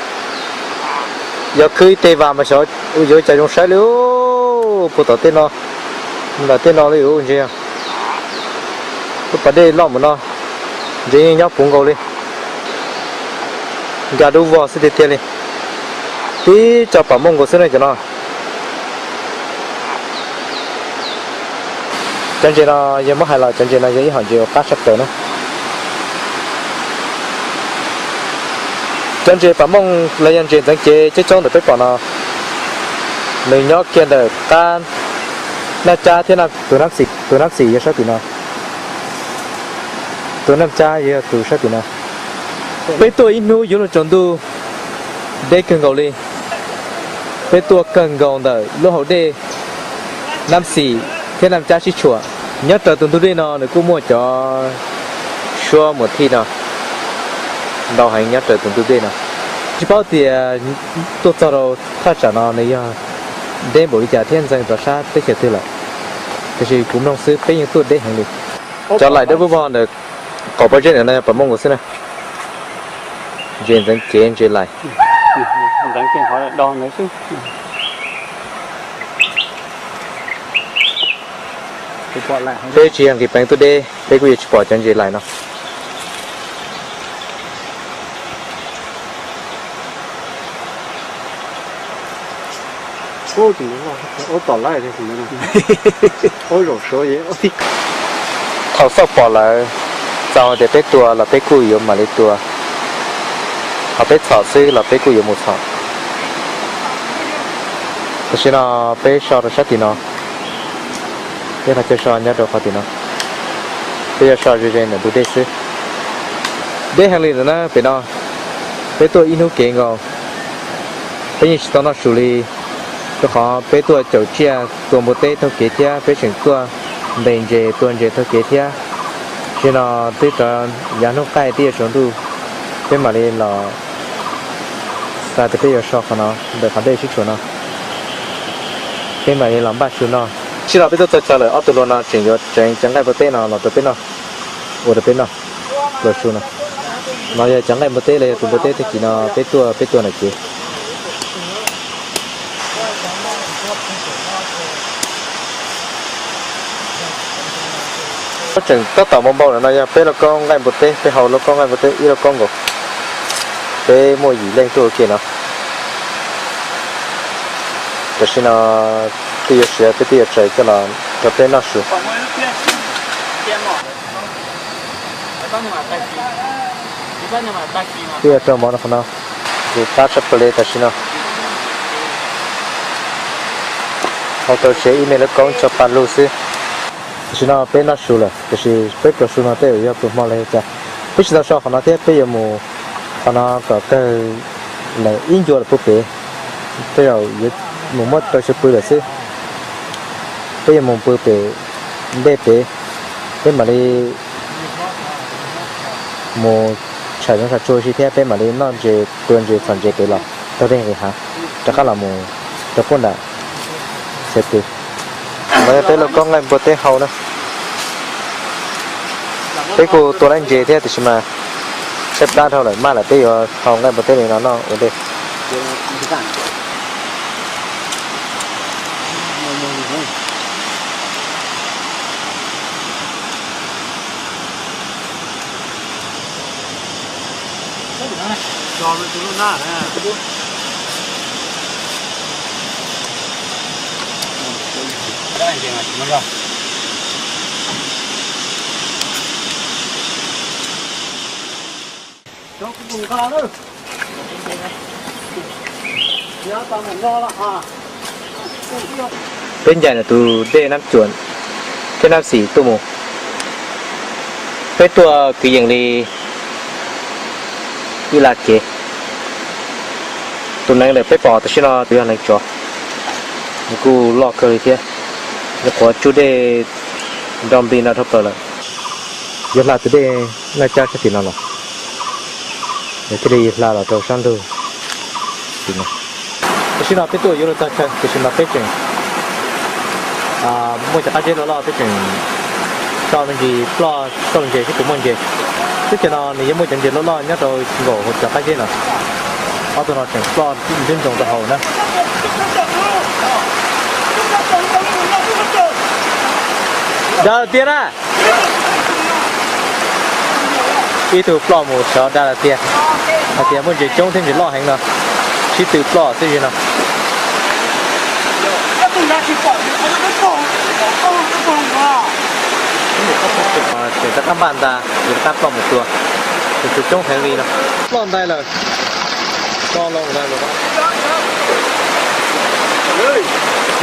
Yog khwb ib teg vas mas xyov yuav cas zoo saib li. Puag tom tej no, nram tej no li ntses. Lub pas dej loj mus no, ntses yeej nyob puv nkaus li. Nkag dub vog xwb tiag tiag li. Tib co pam mooj nkaus xwb na cov no. Cov ntses no yog muab hais los cov ntses no yog ib hom ntses uas qab tshaj plaws na. Cov ntses pam mooj los yog ntses ntxeev cev coob coob ntawm peb pom no, nws nyob kiag ntawm qab Naj Cab thiab tus Nab Xim, tus Nab Xim yog sab tim no, tus Naj Cab yog tus sab tim no. Peb tuaj ib hnub yuav luag tsaus ntuj, deb kawg nkaus li. Peb tuaj kawg nkaus ntawm lub hauv dej Nab Xim thiab Naj Cab sib tshuam. Nyob raws tus ntug dej no nws kuj muaj cov suab muas thij no ntau heev nyob raws tus ntug dej no. Tsis paub tias tuaj txog rau thaj tsam no nws yog deb npaum li cas thiab ntxeev rov sab teb chaws twg lawm, tiam sis kuv mloog xwb peb yeej tuaj deb heev li. Cov laim dawb vog ntawm qaum pob zeb ntawm no yog pam mooj nkaus xwb na. Ntses ntxeev cev ntses laim. Peb tsis yog nqis peev tuaj deb peb kuj yuav tsis pom cov ntses laim no. Thaum xauj pom lawm, txaus hais tias peb tua los peb kuj yuav mam li tua, ho peb txhom xwb los peb kuj yuav mus txhom. Tam sim no peb so rau sab tim no, peb qhov chaw so nyob rau qhov tim no, peb yuav so ze ze ntawm ntug dej xwb. Deb heev li ntawm na pem no, peb tuaj ib hnub kev nkaus, peb yeej tsis tau noj su li, rau qhov peb tuaj caum tsiaj tua npua teb taug kev thiab peb tseem tuaj ntes ntses tua ntses taug kev thiab. Tam sim no twb rov yav hnub qaij twb yuav tsaus ntuj, peb mam li los xav tias peb yuav so qhov no ntawm qhov dej sib tshuam no, peb mam li los npaj su noj. Tam sim no peb tuaj txog chaw lawm, ob tug hluas no tseem yuav tseev cov nqaij npua teb no los rau peb noj, ua rau peb noj, pluas su no. No yog cov nqaij npua teb los yog tus npua teb tag kis no peb tuaj, peb tuaj ntawm kev. Tseem tab tom npau npau no yog peb lauj kaub nqaij npua teb, peb hau lauj kaub nqaij npua teb ib lauj kaub nkaus, peb muaj yim leej tuaj ua ke no. Tam sim no twb yuav siav, peb twb yuav tsaws coj los rau peb noj su. Twb yuav rau mov no qhov no, kuv qab tshaj plaws li tam sim no. Hau tau siav ib me lauj kaub tso pa lug xwb. Tam sim no peb noj su lawm, tiam sis peb pluas su no tej zaum yog pluas hmo los yog cas, peb tsis tau so qhov no thiab peb yuav mus qhov no kom kawg lawm ib ncua lawm puag pem, tej zaum yuav mus muab rau xyaw pw lawm xwb. Peb yuav mus pw pem ntej pem, peb mam li mus tsham zoov tsham tsuag si thiab peb mam li noj ntses tua ntses txhom ntses pem los taug dej nqis hav, rov qab los mus rau puag nram xyaw pw. Los yog peb lauj kaub nqaij npua teb hau na. Peb kuj tua laib ntses thiab tiam sis mas tshaib plab dhau lawm, maj lawm peb yuav hau nqaij npua teb li no noj ua ntej. Peb ncaim ntawm tus dej Nab Cuam thiab Nab Xim tuaj mus. Peb tuaj kwv yees li ib laj kev. Tus neev ntawm peb pom tam sim no tus yog neev tsov, nws kuj loj kawg li thiab. Nyuam qhuav tsuj dej nrov nplig no dhau plaws lawm. Yuav hla tus dej Naj Cab sab tim no los, nws thiaj li hla los rau sab ntug tim no. Tam sim no peb tuaj yuav luag txog chaw, tam sim no peb tseem muaj cov qab zeb loj loj, peb tseem tso me ntsis ploj txoj ntses seb puas muaj ntses. Teb chaws no nws yeej muaj cov ntses loj loj nyob rau nkaum hauv cov qab zeb no. Ob tug no tseem ploj ntub ntoo rau hauv na. Dag lawm tiag na. Ib tug ploj mus xyov dag lawm tiag. Hais tias muaj ntses coob thiab ntses loj heev no, sib tw ploj xwb no. Tseem rov qab npaj ntag, rov qab ploj mus tua, tus coob heev li no. Ploj ntais lawm. Ploj loo ntag.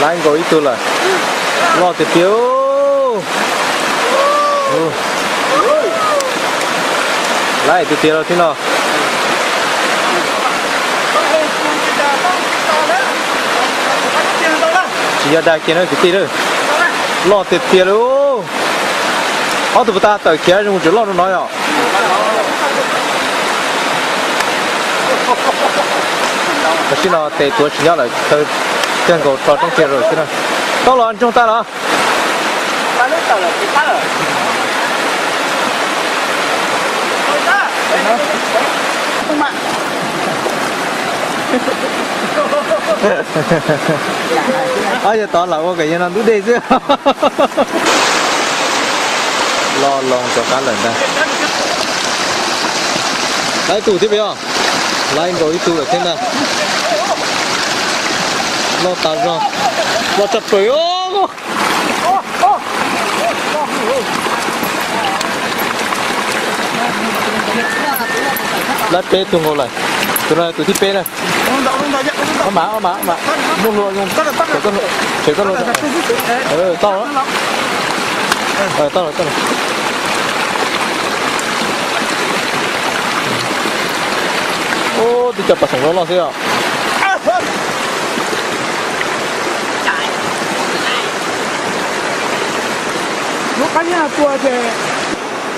Laib nkaus ib tug lawm. Loj tiag tiag. Laib tus tiag los thiab no. Tsis yog dag kiag na kwv tij na. Loj tiag tiag li. Ob tug puas tau tawm khiav zoo tseem loj rau no yom. Tam sim no tes tuav tsis nyob lawm, kawg nkaus tso roob kiag rau xwb na. Tau los ntsoog tag los. Ob yog tod lam ua kom yog no ntub dej xwb. Loj loo rov qab lawm ntag. Laib ib tug thiab peb os. Laib nkaus ib tug lawm thiab ntag. Loj tas zog. Loj tshaj plaws os. Laib peb tug nkaus lawm. Tus no tus thib peb na. Ob mam, ob mam, ob mam. Muaj hlua, tshem txoj hlua. Tau, tau, tau. Ub, twb cov pas xoom loj loj xwb os.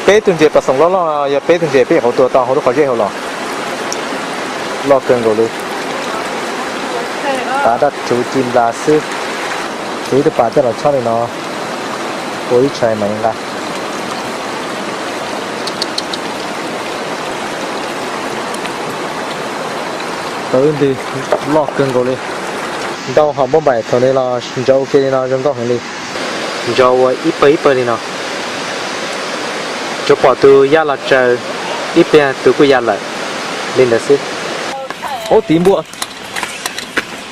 Peb tug ntses pas xoom loj loj no yog peb tug ntses peb nyuam qhuav tua tau hauv lub qhov zeb hauv los. Loj kawg nkaus li. Pas daj rhuv ci nplas xwb. Tshuav ib tug pas coj los chob li no, ua ib tshais mam li nqa. Tau ib ntwg loj kawg nkaus li. Ntau hom npauj npaim thaum no los ntsauv ua ke li no zoo nkauj heev li. Ntsauv ua ib pawg ib pawg li no. Tsuas pom tus ya los tsaws, ib pliag tus kuj ya lawm li ntawd xwb. Aub tiv npua,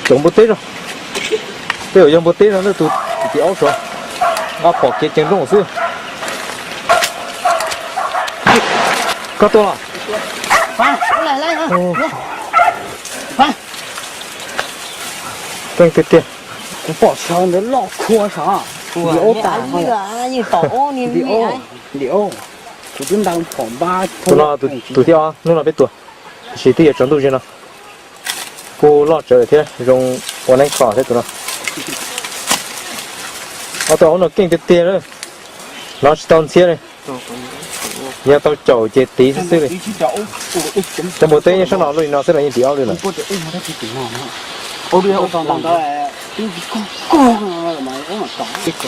cov npua teb zog. Tej zaum yog npua teb zog na, tus tim aub suav, nqa phom kev ceev nrooj xwb. Koj tua los? Keej tiag tiag. Kuv pom sawv ntawd loj khuav sav. Ntim aub tas. Ntim aub. Kuv twb nta phom npab. Tus no tus thib ob hnub no peb tua, tab sis twb yuav tsaus ntuj zig no. Kuj loj tsawv thiab zoo ua neeb kho thiab tus no. Ob tug aub no keej tiag tiag lawm. Hnov tsis tau ntxhiab li. Yog tau caum ces tiv xwb xwb li. Cov npua teb nyob sab no luaj li no xwb los yeej tiv aub li lawm.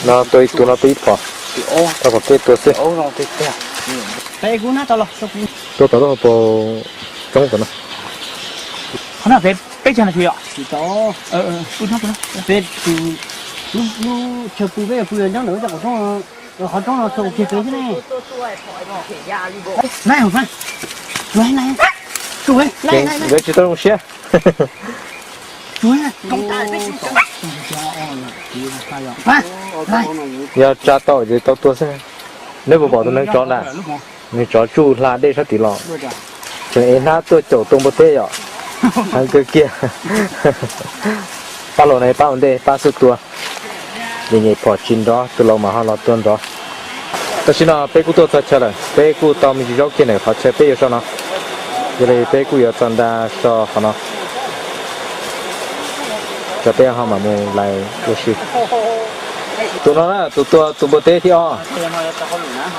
No tua ib tug no tua ib phom, tau phom kev tua xwb. Tua tau lub hauv paus roob tom no. Qhov no peb, peb tsag no tsis yom? Peb, lub chaw pw peb pw nyob ntawm cov qaum roob, qhov roob no txog kiag pem xwb ne. Lawv tsis tau zoo siab. Yog tsa tau ces tau tua xwb. Neb puas pom tus neeg tsov ntag? Neeg tsov tsuj hla dej sab tid los, tseem ev hnab tuaj caum tua npua teb yom. Heev kawg kiag. Pab laus na pab ua ntej pab xub tua. Nyem nyem phom tsis nrov, tus laus mas ho los tua nrov. Tam sim no peb kuj tuaj txog chaw lawm, peb kuj tau me ntsis zaub kiag ntawm qhov chaw peb yuav so no. Yog li peb kuj yuav txog ntua so qhov no, tso peb ho mam mus lais ua si. Tus no na, tus tua tus npua teb thib ob,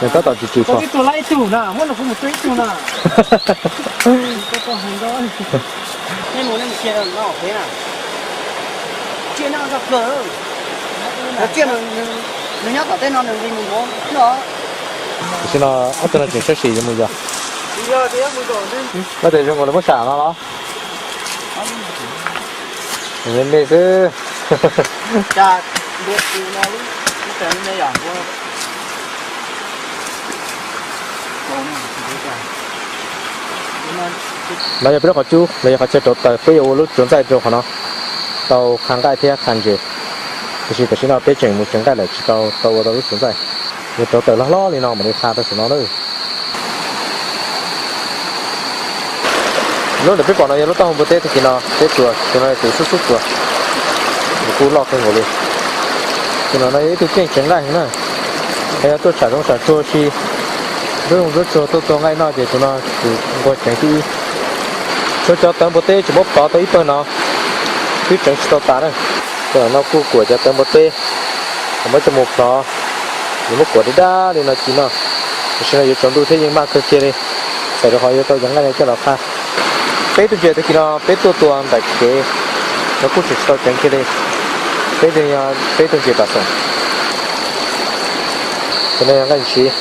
nws tab tom tsis tsis kho. Tam sim no ob tug no tseem sab sim yuav mus yos. Koj tias zoo nkaus li muab sam no los? Me me xwb. No yog peb lub qhov cub, no yog qhov chaw rauv taws, peb yuav ua lub tsuav ntxaij rau qhov no, tau qha nqaij thiab qha ntses. Tiam sis tam sim no peb tseem mus tsev nqaij lawm, tsis tau tau ua tau lub tsuav ntxaij. Yuav rauv taws hlob hlob li no mam li qha rau saum no na. Lub ntawm peb pom no yog lub taub hau npua teb tag kis no peb tua, tus no tus xub xub tua, nws kuj loj kawg nkaus li. Tus no no yog ib tug keej tsev nqaij heev na, yog tuaj tsham zoov tsham tsuag si, ntub zoov ntub tsuag tuaj tua nqaij noj ces tus no tus nquag tsev thib ib. Tshuav cov tawv npua teb tseem muab plhov tau ib pawg no, twb tseev tsis tau tas na. Tus no kuj kuam cov tawv npua teb, muab coj mus plhov, nws muab kuam dab dab li no ci noj. Tam sim no yuav tsaus ntuj thiab yeej maj kawg kiag li, txawm rau qhov yuav tau cov nqaij no coj los qha. Peb tus ntses tag kis no peb tuaj tua ntawm kev, no kuj tseem tsis tau tseev kiag li. Peb yog peb tus ntses pas xoom. Tus no yog nqaij ntshiv,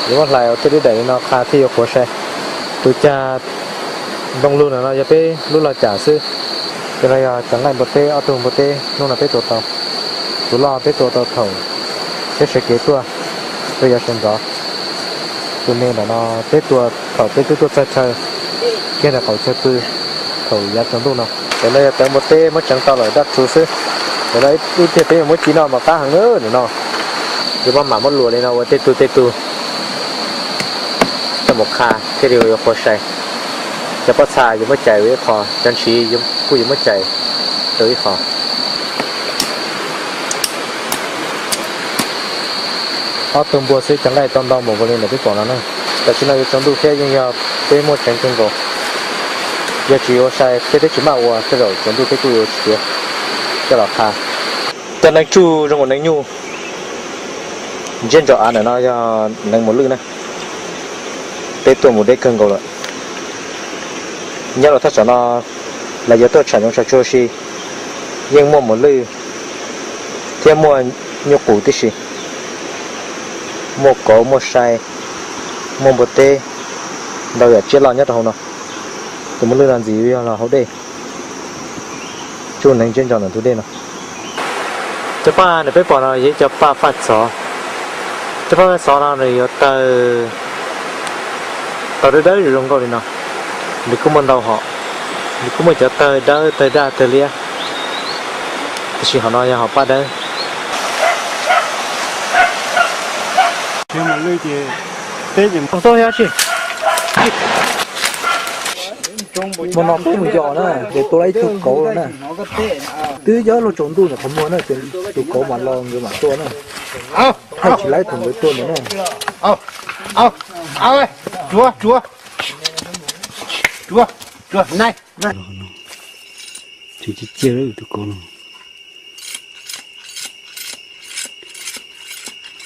yuav muab hlais ua tej lub daim li no qha thiaj yuav qhuav sai. Tus cag ntoo lug ntawm no yog peb lub log cam xwb. Tus no yog cov nqaij npua teb, ob tug npua teb hnub no peb tua tau. Tus loj peb tua tau thaum peb sawv kev tuaj rau yav sawv ntxov. Tus me ntawm no peb tua thaum peb twb tuaj txog chaw kiag ntawm qaum chaw pw thaum yav tsaus ntuj no. Tus no yog tawv npua teb muab tseev tau lawm daj tsuv xwb. Tus no ib tiag peb yuav muab ci noj mas qab heev na tus no. Yuav maj mam muab luam li no ua tej tug tej tug coj mus qha thiaj li yuav qhuav sai. Cov pob txha yuav muab cais ua ib qho, cov ntshiv kuj yuav muab cais rau ib qho. Ob tug npua xwb cov nqaij tau ntau mus nkaus li ntawm peb pom no na. Tam sim no yuav tsaus ntuj thiab yeej yog peb muaj tseev kawg nkaus. Yog tsis ua sai peb twb tsis maj ua, tej zaum tsaus ntuj peb kuj yuav tsis tiav coj los qha. Cov neeg tsuj zoo nkaus neeg nyuj ntsiab ntso av ntawm no yog neeg mus lwj na. Peb tuaj mus deb kawg nkaus lawm. Nyob rau thaj tsam no los yuav tuaj tsham zoov tsham tsuag si, yeej muaj mus lwj thiab muaj nyuj qus tib si, muaj kauv muaj sai, muaj npua teb, ntau yam tsiaj loj nyob rau hauv no. Tus mus lwj no ntxim yog los hauv dej, tsuj neeg ntsiab ntso ntawm ntug dej no. Cov paj ntawm peb pom no yog ib cov paj faj txhov. Cov paj faj txhov no nws yuav tawg, tawg dawb dawb zoo nkauj li no. Nws kuj muaj ntau hom, nws kuj muaj cov tawg dawb tawg daj tawg liab, tiam sis hom no yog hom paj dawb. Mus no peb mus yos na, ces tua tau ib tug kauv los na. Twb yog luag tsaus ntuj ntawm qhov muag na, ces tus kauv mam los nkawd mam tua na. Thaij tsis laib thaum nkawd tua ntawd na. Tsuag, tsuag, nai. Tseem ciaj ciaj tus kauv no.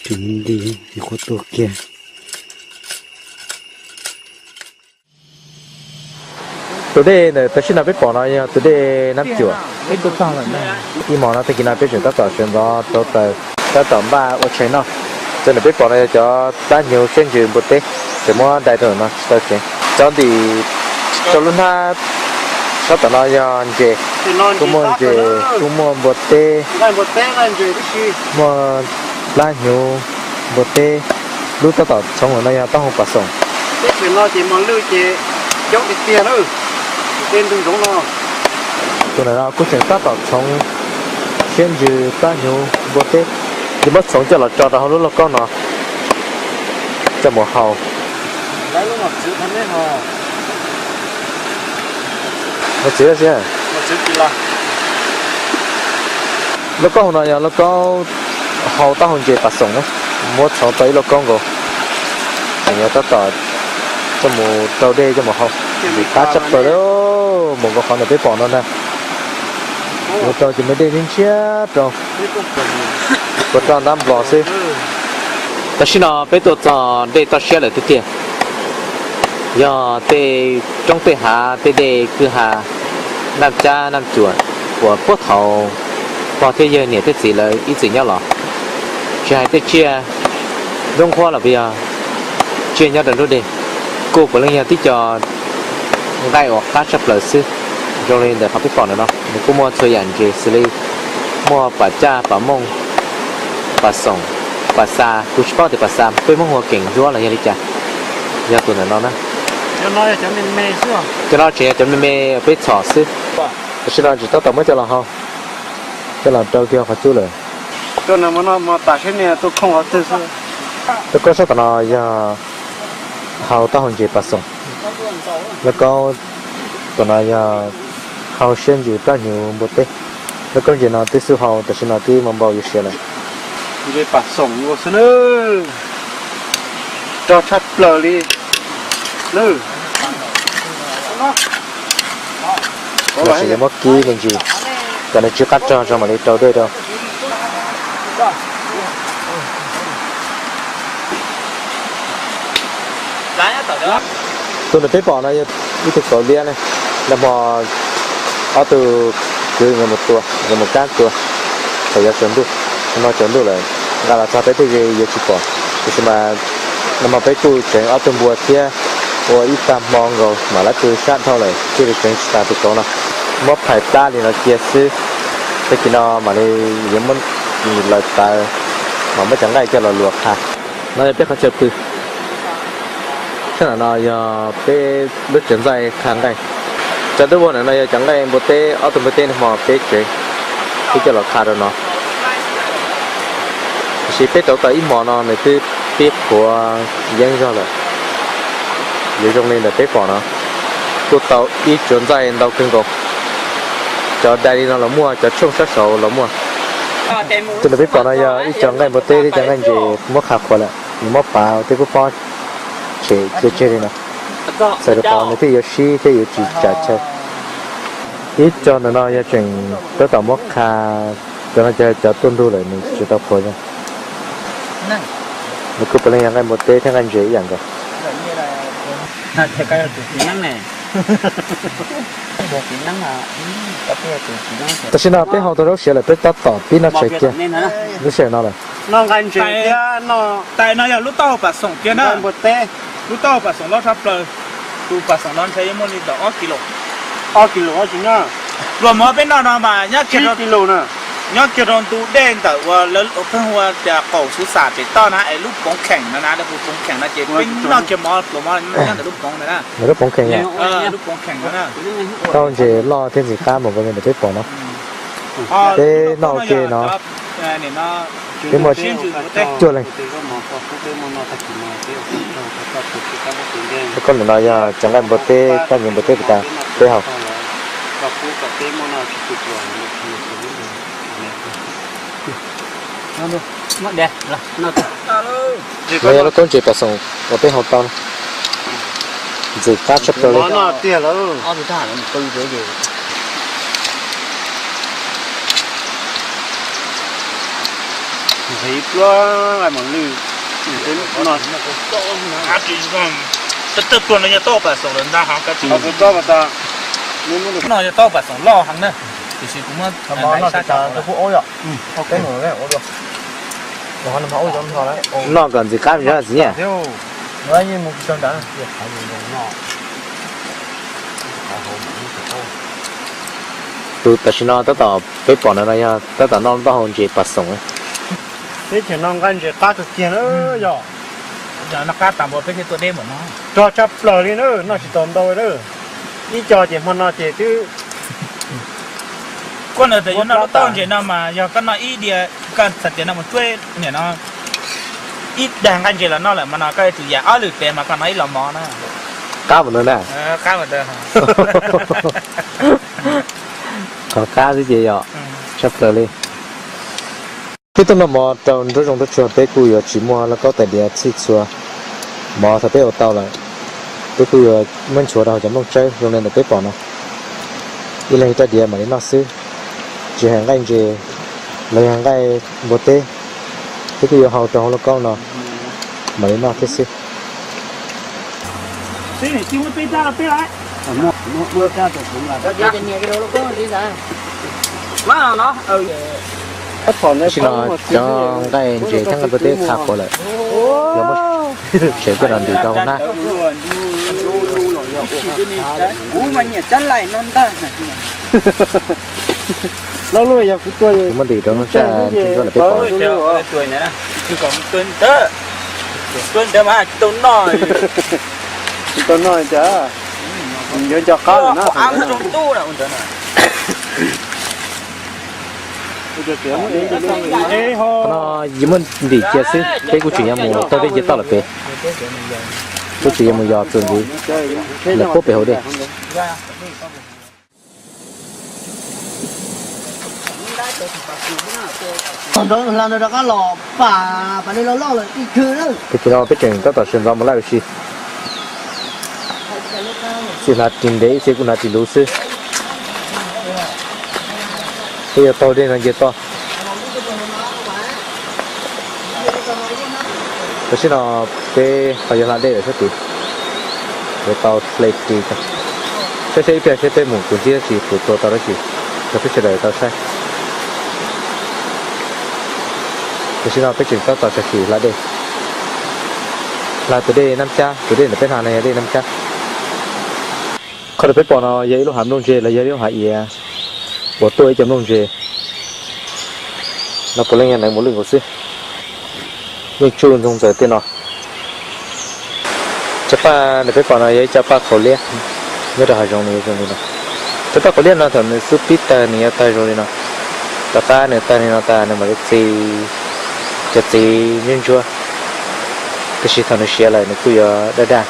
Tseem nti, tsis qhuav tuag kiag. Tus dej ntawm tam sim no peb pom no yog tus dej Nab Cuam. Ib hmos no tag kis no peb tseem tab tom sawv ntxov rauv taws, tab tom npaj ua tshais noj. Cov ntawm peb pom no yog cov plab hnyuv siab ntsws npua teb, tseem muab dai rau ntawm no tsis tau tseev. Cov ntim rau lub hnab sab tom no yog ntses, kuj muaj ntses, kuj muaj npua teb, muaj plab hnyuv, npua teb. Lub tab tom txhoov lawm no yog taub hau pas xoom. Tus ntawm no kuj tseem tab tom txhoov siab ntsws, plab hnyuv, npua teb. Ces muab txhoov coj los tso rau hauv lub lauj kaub no coj mus hau. Lauj kaub hauv no yog lauj kaub hau taub hau ntses pas xoom na, muab txhoov tau ib lauj kaub nkaus. Tseem yuav tab tom coj mus rau dej coj mus hau, qab tshaj plaws li, mus nkaus qhov ntawm peb pom no ntag. Yuav rau ces me dej ntshiab rau, ua roj ntab nplos xwb. Tam sim no peb tuaj txog dej toj siab lawm tiag tiag. Yog tej roob tej hav, tej dej kwj ha, Naj Cab Naj Cuam uas puag thaum pog thiab yawg niam thiab txiv lawv ib txwm nyob los. Tsis hais tej tsiaj nruab nqhuab los puas yog tsiaj nyob rau nruab dej, kuj puav leej yog tib co nqaij uas qab tshaj plaws xwb. Zoo li ntawm qhov peb pom ntawm no, nws kuj muaj txhua yam ntses xws li muaj pas caj, pas mooj, pas xoom, pas xa, kuv tsis paub tias pas xa peb Hmoob hu ua keem ncuab los yog li cas, yog tus ntawm no na. Cov no tseem yog cov me me peb txhom xwb. Tam sim no tseem tab tom muab coj los hau, coj los rau kiag qhov cub lawm. Lub koob sab tom no yog hau taub hau ntses pas xoom. Lub koob tom no yog hau siab ntsis plab hnyuv npua teb. Lub koob ntses no twb xub hau, tam sim no twb npau npau yuav siav lawm. Ntses pas xoom ua xwb na, rog tshaj plaws li. Los sis yuav muab kib me ntsis kom nws tsw qab rog tso mam li rau dej rau. Tus ntawm peb pom no yog ib tug kauv liab ne. Nag hmo ob tug kwv nkawd mus tua, nkawd mus kab tua thaum yuav tsaus ntuj. No tsaus ntuj lawm, nqa los txog peb twb yuav tsis pom, tiam sis mas nag hmo peb kuj tseev ob tug npua thiab ua ib tag hmo nkaus mam lab tw sab dhau lawm thiaj li tseev tsis tas tus kauv no. Muab phais plab li no cia xwb, tag kis no mam li yuav muab lawv tawv mas muab cov nqaij coj los luas qha. No yog peb qhov chaw pw. Sab nram no yog peb lub tsev ntxaij qha nqaij. Cov twb ua ntawm no yog cov nqaij npua teb, ob tug npua teb nag hmo peb tsev, peb coj los qha rau no. Tiam sis peb rauv taws ib hmos no nws twb pib qhuav yeeb zog lawm. Yuav zoo li ntawm peb pom no, kuj tau ib tsuas ntxaij ntau kawg nkaus. Cov dai li no los muaj, cov tshooj sab saud los muaj. Tus ntawm peb pom no yog ib co nqaij npua teb thiab cov nqaij ntses muab qha qhuav lawm, nws muab pav tej kub pob tshem cia tseg li no. Txhais rau qhov nws thiaj yuav sib thiab yuav tsis tsam chaw. Ib co ntawm no yog tseem tab tom muab qha, cov no cov tuaj ntug lawm nws tsis tau qhuav zoo. Nws kuj puav leej yog nqaij npua teb thiab nqaij ntses ib yam nkaus. Tam sim no peb hau tau zaub siav lawm, peb tab tom pib noj tshais kiag lub sij hawm no lawm. Tais no yog lub taub hau pas xoom kiag na. Lub taub hau pas xoom loj tshaj plaws. Tus pas xoom no ntshe yuav muaj li ntawm ob kis lus. Pluas mov peb noj no mas nyob kiag rau ntu dej ntawm uas lawv pheej hu ua tias qaum xuv xam pem toj na es lub poov kheem no na, lawv hu poov kheem no ces peb noj kiag mov pluas mov nyob ntawm lub poov ntawd na. Lub poov kheem, lub poov kheem no na. Taub hau ntses loj thiab ntxim qab mas nkaus li ntawm peb pom no. Peb noj ua ke no, peb muaj cuaj leeg. Koj ntawm no yog cov nqaij npua teb, cov nqaij npua teb puas tas peb hau. No yog lub koob ntses pas xoom uas peb hau tau. Ntxim qab tshaj plaws li. Tawg tuag no yog taub hau pas xoom lawm ntag. No yog taub hau pas xoom loj heev na, tiam sis kuv muab sab tod. Noj kom ntxim qab txiv nyiaj. Tus tam sim no tab tom peb pom no no yog tab tom noj taub hau ntses pas xoom. Peb tseem noj nqaij ntses qab kawg kiag na yog. Noj qab tas npua peb thiaj tuaj deb npaum no. Rog tshaj plaws li na, noj tsis tau ntau na. Ib co ces hmo no ces twb. Koj ntawd yuav noj lub taub hau ntses no mas yog koj noj ib diav, koj txhais tias noj mus cuab niam no ib dag nqaij ntses los noj lawm mas no koj yuav tsum yam ob lwm pem mas koj noj ib los mov na. Qab mus ntawd na. Qab mus ntawd. Qhov qab xwb ces yog tshaj plaws li. Peb tuaj noj mov rau nruab zoov nruab tsuag peb kuj yuav tsis muaj lauj kaub tais diav txhij txhua. Mov thaum peb ua tau lawm, peb kuj yuav muab nchuav rau hauv cov nplooj tsawb zoo li ntawm peb pom no. Ib leeg ib rab diav mam li noj xwb, tsis hais nqaij ntses los yog nqaij npua teb, peb kuj yuav hau rau hauv lauj kaub no mam li noj thiab xwb. Tam sim no cov nqaij ntses thiab nqaij npua teb qha qhuav lawm, yuav muab tsev coj los ntim rau hauv hnab. Kuv muab ntim rau lub sij hawm peb pom. Tsis tau noj cas, yuav nco qab lawm na. Qhov no yeej muaj ntim cia xwb, peb kuj tseem yuav mus taug dej nce toj lawm pem. Kuj tseem yuav mus yos txuas ntxiv lawm puag pem hauv dej. Tab sis no peb tseem tab tom sawv ntxov mus laij ua si. Txiv hnav ris ntev, txiv kuj hnav ris luv xwb. Peb yuav taug dej no nce toj. Tam sim no peb ho yuav hla dej lawm sab tid, yuav tau hle ris. Saib saib ib pliag seb peb mus puas ntsib dab tsi, puas tua tau dab tsi, rau peb sawv daws tau saib. Tam sim no peb tseem tab tom sawv tsees hla dej, hla tus dej Nab Cab, tus dej ntawm peb hla no yog dej Nab Cab. Qhov uas peb pom no yog ib lub hav nplooj ntse los yog ib lub hav iav uas tuaj ib co nplooj ntse. No puav leej yog neev mus lwj nkaus xwb, yeej tsuj ntxoog ntxaws tej no. Cov paj uas peb pom no yog ib co paj qhaus liab nyob rau hav zoov no, zoo li no. Cov paj qhaus liab no thaum nws xub pib tawg nws yuav tawg zoo li no. Tom qab nws tawg li no tas nws mam li txi cov txiv ntsuab ntsuab, tiam sis thaum nws siav lawm nws kuj yuav daj daj.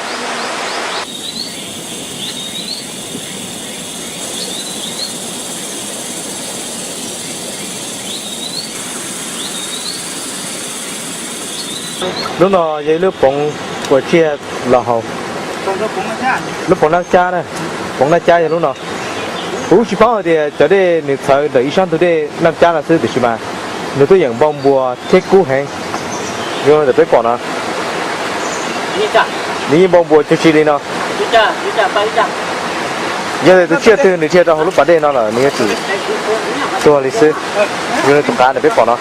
Lub no yog ib lub poov uas tsiaj los haus. Lub poov Nab Cab na, poov Nab Cab yog lub no. Kuv tsis paub hais tias cov dej nws txhawv ntawm ib sab ntug dej Nab Cab no xwb, tiam sis mas nws tuaj yeem npau npuas thiab kub heev. Zoo li ntawm peb pom no, nws yeej npau npuas cuag tsi li no. Yog tias tus tsiaj twg nws dhia rau hauv lub pas dej no lawm nws yuav tsum tuag li xwb. Zoo li tus qav ntawm peb pom no,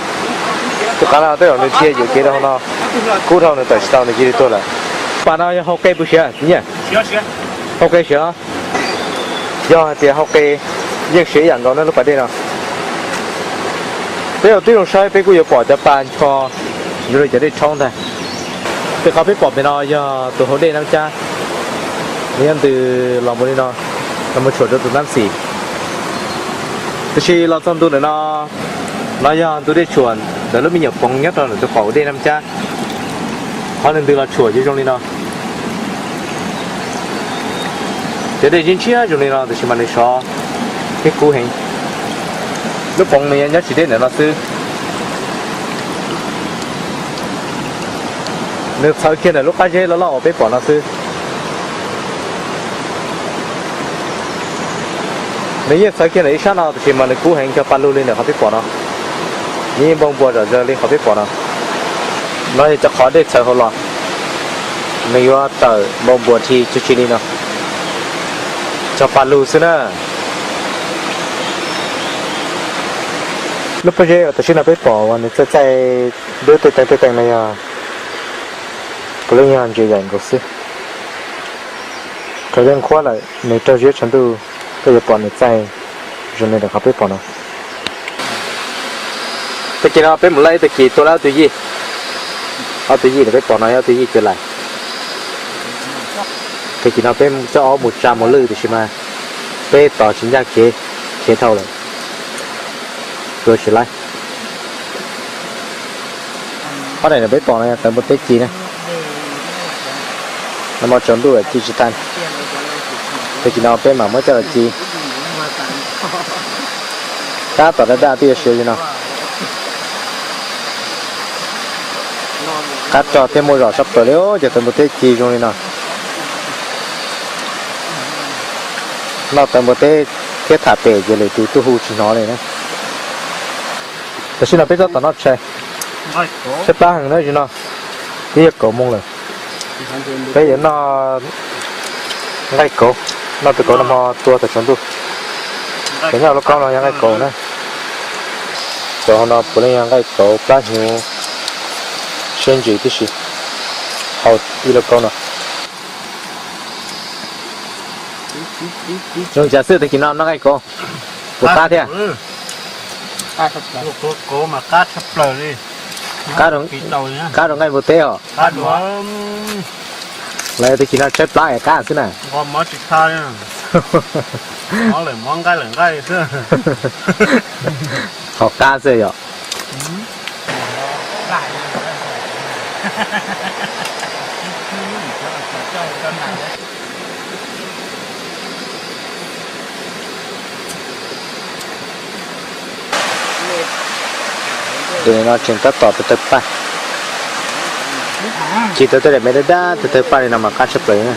tus qav no tej zaum nws dhia yuam kev rau hauv no, kub dhau nws tawm tsis tau nws cia li tuag lawm. Pas no yog hau qe puas siav txiv Nyiaj? Hau qe siav. Yog hais tias hau qe yeej siav ib yam nkaus na lub pas dej no. Peb ua tib zoo saib peb kuj yuav pom cov pa ncho zoo li cov dej tshoob ntag. Tej qhov peb pom pem no yog tus hauv dej Nab Cab, nws yuav ntws los mus li no, los mus tshuam rau tus Nab Xis. Tiam sis los txog ntu ntawm no, no yog ntu dej tshuam ntawm lub me nyuam poov nyob rau ntawm tus qaum dej Nab Cab. Qhov nws ntws los tshuam yuav zoo li no. Cov dej ntshiab ntshiab zoo li no tiam sis mas nws sov thiab kub heev. Lub poov nws yog nyob tsis deb ntawm no xwb. Nws txhawv kiag ntawm lub qab zeb loj loj uas peb pom no xwb. Nws yeej txhawv kiag ntawm ib sab no tiam sis mas nws kub heev cog pa lug li ntawm qhov peb pom no. Nws yeej npau npua zom zaws li qhov peb pom no. No yog cov qhov dej txhawv hauv los, nws yuav tawm npau npua dhi cuag tsi li no, cog pa lug xwb na. Lub pob zeb uas tam sim no peb pom uas nws txaij txaij dub tej teev tej teev no yog puav leej yog ntses yaim nkaus xwb. Thaum yeej qhuav lawm nws raug ziab tshav ntuj, koj yuav pom nws txaij zoo li ntawm qhov peb pom no. Tag kis no peb mus laij ib tag kis tua lawm ob tug yij. Ob tug yij ntawm peb pom no yog ob tug yij cov lais. Tag kis no peb coj ob mus tsa mus lwj tiam sis mas peb tos tsis ncaj kev, khiav dhau lawm, tua tsis laib. Ob daim ntawm peb pom no yog tawv npua teb ci na. Nag hmo tsaus ntuj ci tsis tag, tag kis no peb mam muab coj los ci. Tab tom daj daj twb yuav siav li no. Qab rog thiab muaj zos sab plaws li, cov tawv npua teb ci zoo li no. Noj tawv npua teb thiab tham pem ces lwm tus tuaj hu tsis hnov li na. Tam sim no peb tab tom noj tshais, tshaib plab heev na, zaum no twb yog kaum moos lawm. Peb yuav noj nqaij kauv, noj tus kauv nag hmo tua thaum tsaus ntuj. Cov nyob hauv lub kaub no yog nqaij kauv na. Cov hauv no puav leej yog nqaij kauv plab hnyuv siab ntsws tib si hauv ib lub kaub no. Zoo cas xwb tag kis no noj nqaij kauv puas qab thiab? Qab rau nqaij npua teb os. Lawv twb tsis no tshaib plab es qab xwb na. Nqos mov tsis tha li. Mov lawm mov, nqaij lawm nqaij xwb. Qhov qab xwb yom. Tus no tseem tab tom tawg tawg paj. Tsis tau tej daim me dab dab tawg tawg paj li no mas qab tshaj plaws na.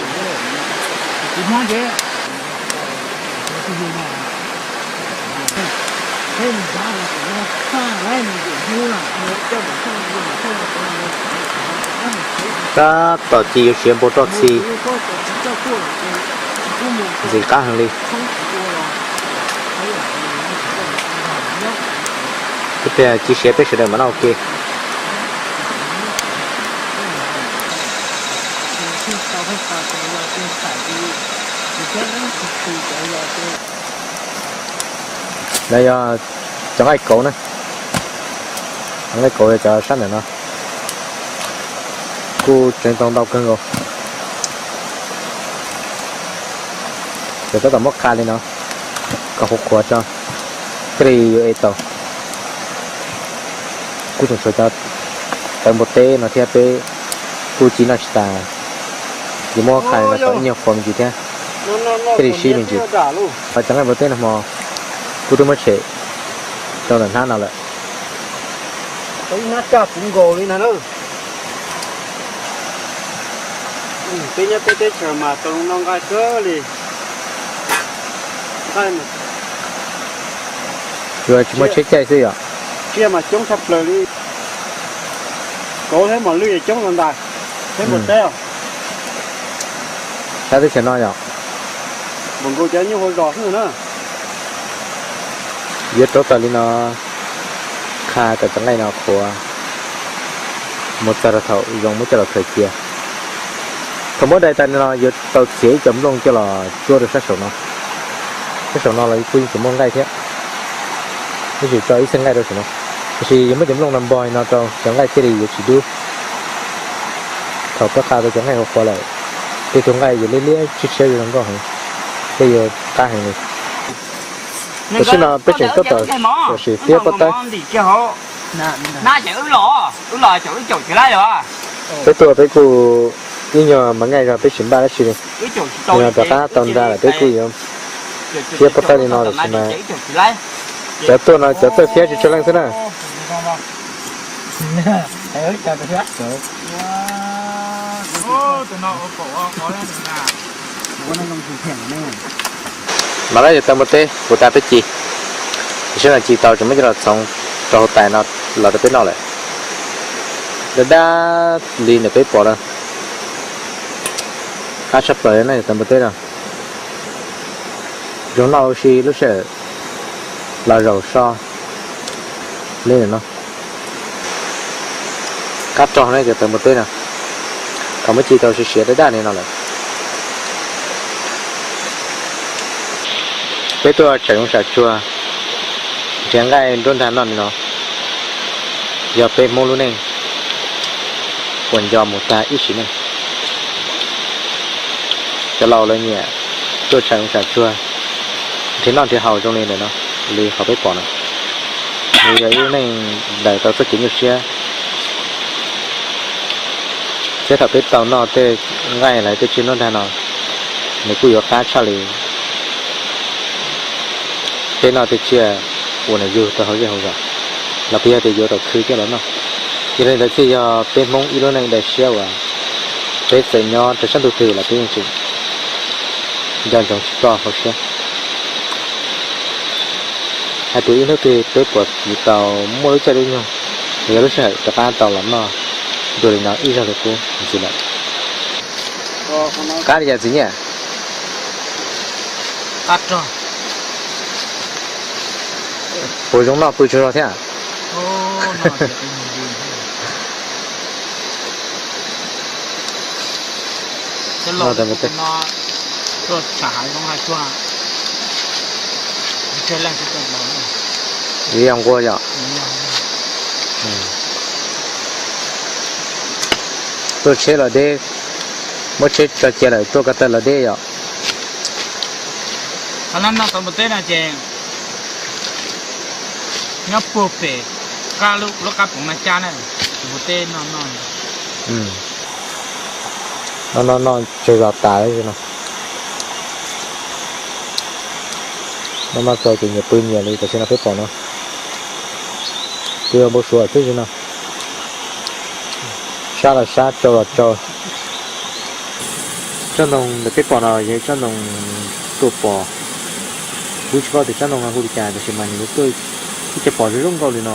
Tab tom ci yuav siav npau roj txi. Ntxim qab heev li. Ib pliag ci siav peb sawv daws mam noj ua ke. No yog cov nqaij kauv na. Cov nqaij kauv cov sab ntawm no kuj tseev tau ntau kawg nkaus. Ces tab tom muab qha li no kom qhuav qhuav tso thiaj li yuav ev tau. Kuj tseem tshuav cov tawv npua teb no thiab, peb kuj ci noj tsis tas. Ces muab qha li no kom ib nyuag qhuav me ntsis thiab, thiaj li sib me ntsis. Cov nqaij npua teb no hmo kuj twb muab tshem rau ntawm hnab no lawm. Ib hnab caj puv nkaus li na. Peb nyob peb teb chaws mas tau zoo noj nqaij kawg li. Tsis muaj tsheb caij xwb yom. Tsiaj mas coob tshaj plaws li. Kauv thiab mos lwj coob los ntais, thiab npua teb. Sab teb chaws no yom. Npaum nkaus cov nyuj hauv zos xwb na. Yuav rauv taws li no, qha kom cov nqaij no qhuav mus txog rau thaum zoo muab coj los khaws cia. Thaum muab dai tas li no yuav tau txiav ib co nplooj coj los tsuab rau sab saum no. Sab saum no los kuj yeej tseem muaj nqaij thiab, tab sis tso ib txhiab nqaij rau saum no. Tiam sis yog muab cov nplooj no npog li no rau cov nqaij thiaj li yuav tsis dub. Thaum koj qha tau cov nqaij qhuav qhuav lawm, tej tug nqaij yuav liab liab tshiab tshiab zoo nkauj heev, thiab yuav qab heev li. Tam sim no peb tseem tab tom sim fiab pob tawb. Peb tuaj peb kuj ib nyuag mas nqaij zog peb tsis npaj dab tsi li. Yog rov qab tau nra lawm peb kuj yuav fiab pob tawb li no lawm sis mas cov tuaj no cov txawj fiab tsis tshua leej xwb na. Mas lawv yog tawv npua teb puas tas peb ci, tam sim no ci tau tseem muab coj los txhoov rau hauv tais no los rau peb noj lawm. Dab dab li ntawm peb pom na, qab tshaj plaws na yog tawv npua teb no. Zoo noj ua si lub sij hawm los zaum so li no. Qab rog ne cov tawv npua teb no, thaum muab ci tau siav siav daj daj li no lawm. Peb tuaj tsham zoov sam tsuag nrhiav nqaij nruab nrag noj li no, yog peb Hmoob lub neej uas nco mus tag ib sim neej. Cov laus lawv nyiam tuaj tsham zoov sam tsuag nrhiav noj nrhiav haus zoo li ntawm no, li qhov peb pom no. Nws yog ib lub neej daws tau txoj kev nyuaj siab, thiab thaum peb tau noj tej nqaij los tej tsiaj nruab nrag no, nws kuj yuav qab tshaj li peb noj tej tsiaj uas nws yug rau hauv zej hauv zos, los puas yog tias yuav tau khw coj los noj. Yog li ntawd thiaj yog peb Hmoob ib lub neej daim siab uas peb txawm nyob rau sab ntuj twg los peb yeej tseem nco ntsoov tsis txoj hauv siab. Hais tias ib hnub twg peb puas tau muaj lub caij lub nyoog, yog lub sij hawm rov qab tau los noj dua li no ib zaug li qub ntxiv lawm. Qab li cas txiv Nyiaj? Puas zoo noj pw tsaug zog thiab? Yog nqua yom. Tuaj tsheb los deb, Muab tsheb tso cia lawm tuaj ko taw los deb yom. Qhov no no tau npua teb no ces nyob puag pem qab lub qab poom na cab na, npua teb no no. No no no tseg zos tas no. No no txog ces nyias pw nyias li tam sim no peb pom no. Pw npau suav xwb no. Sab los sab, tsau los tsau. Tsob ntoo ntawm peb pom no yog tsob ntoo tuaj pos. Kuv tsis paub tias tsob ntoo no hu li cas tab sis mas nws yuav tuaj ib co pos zoo zoo nkauj li no,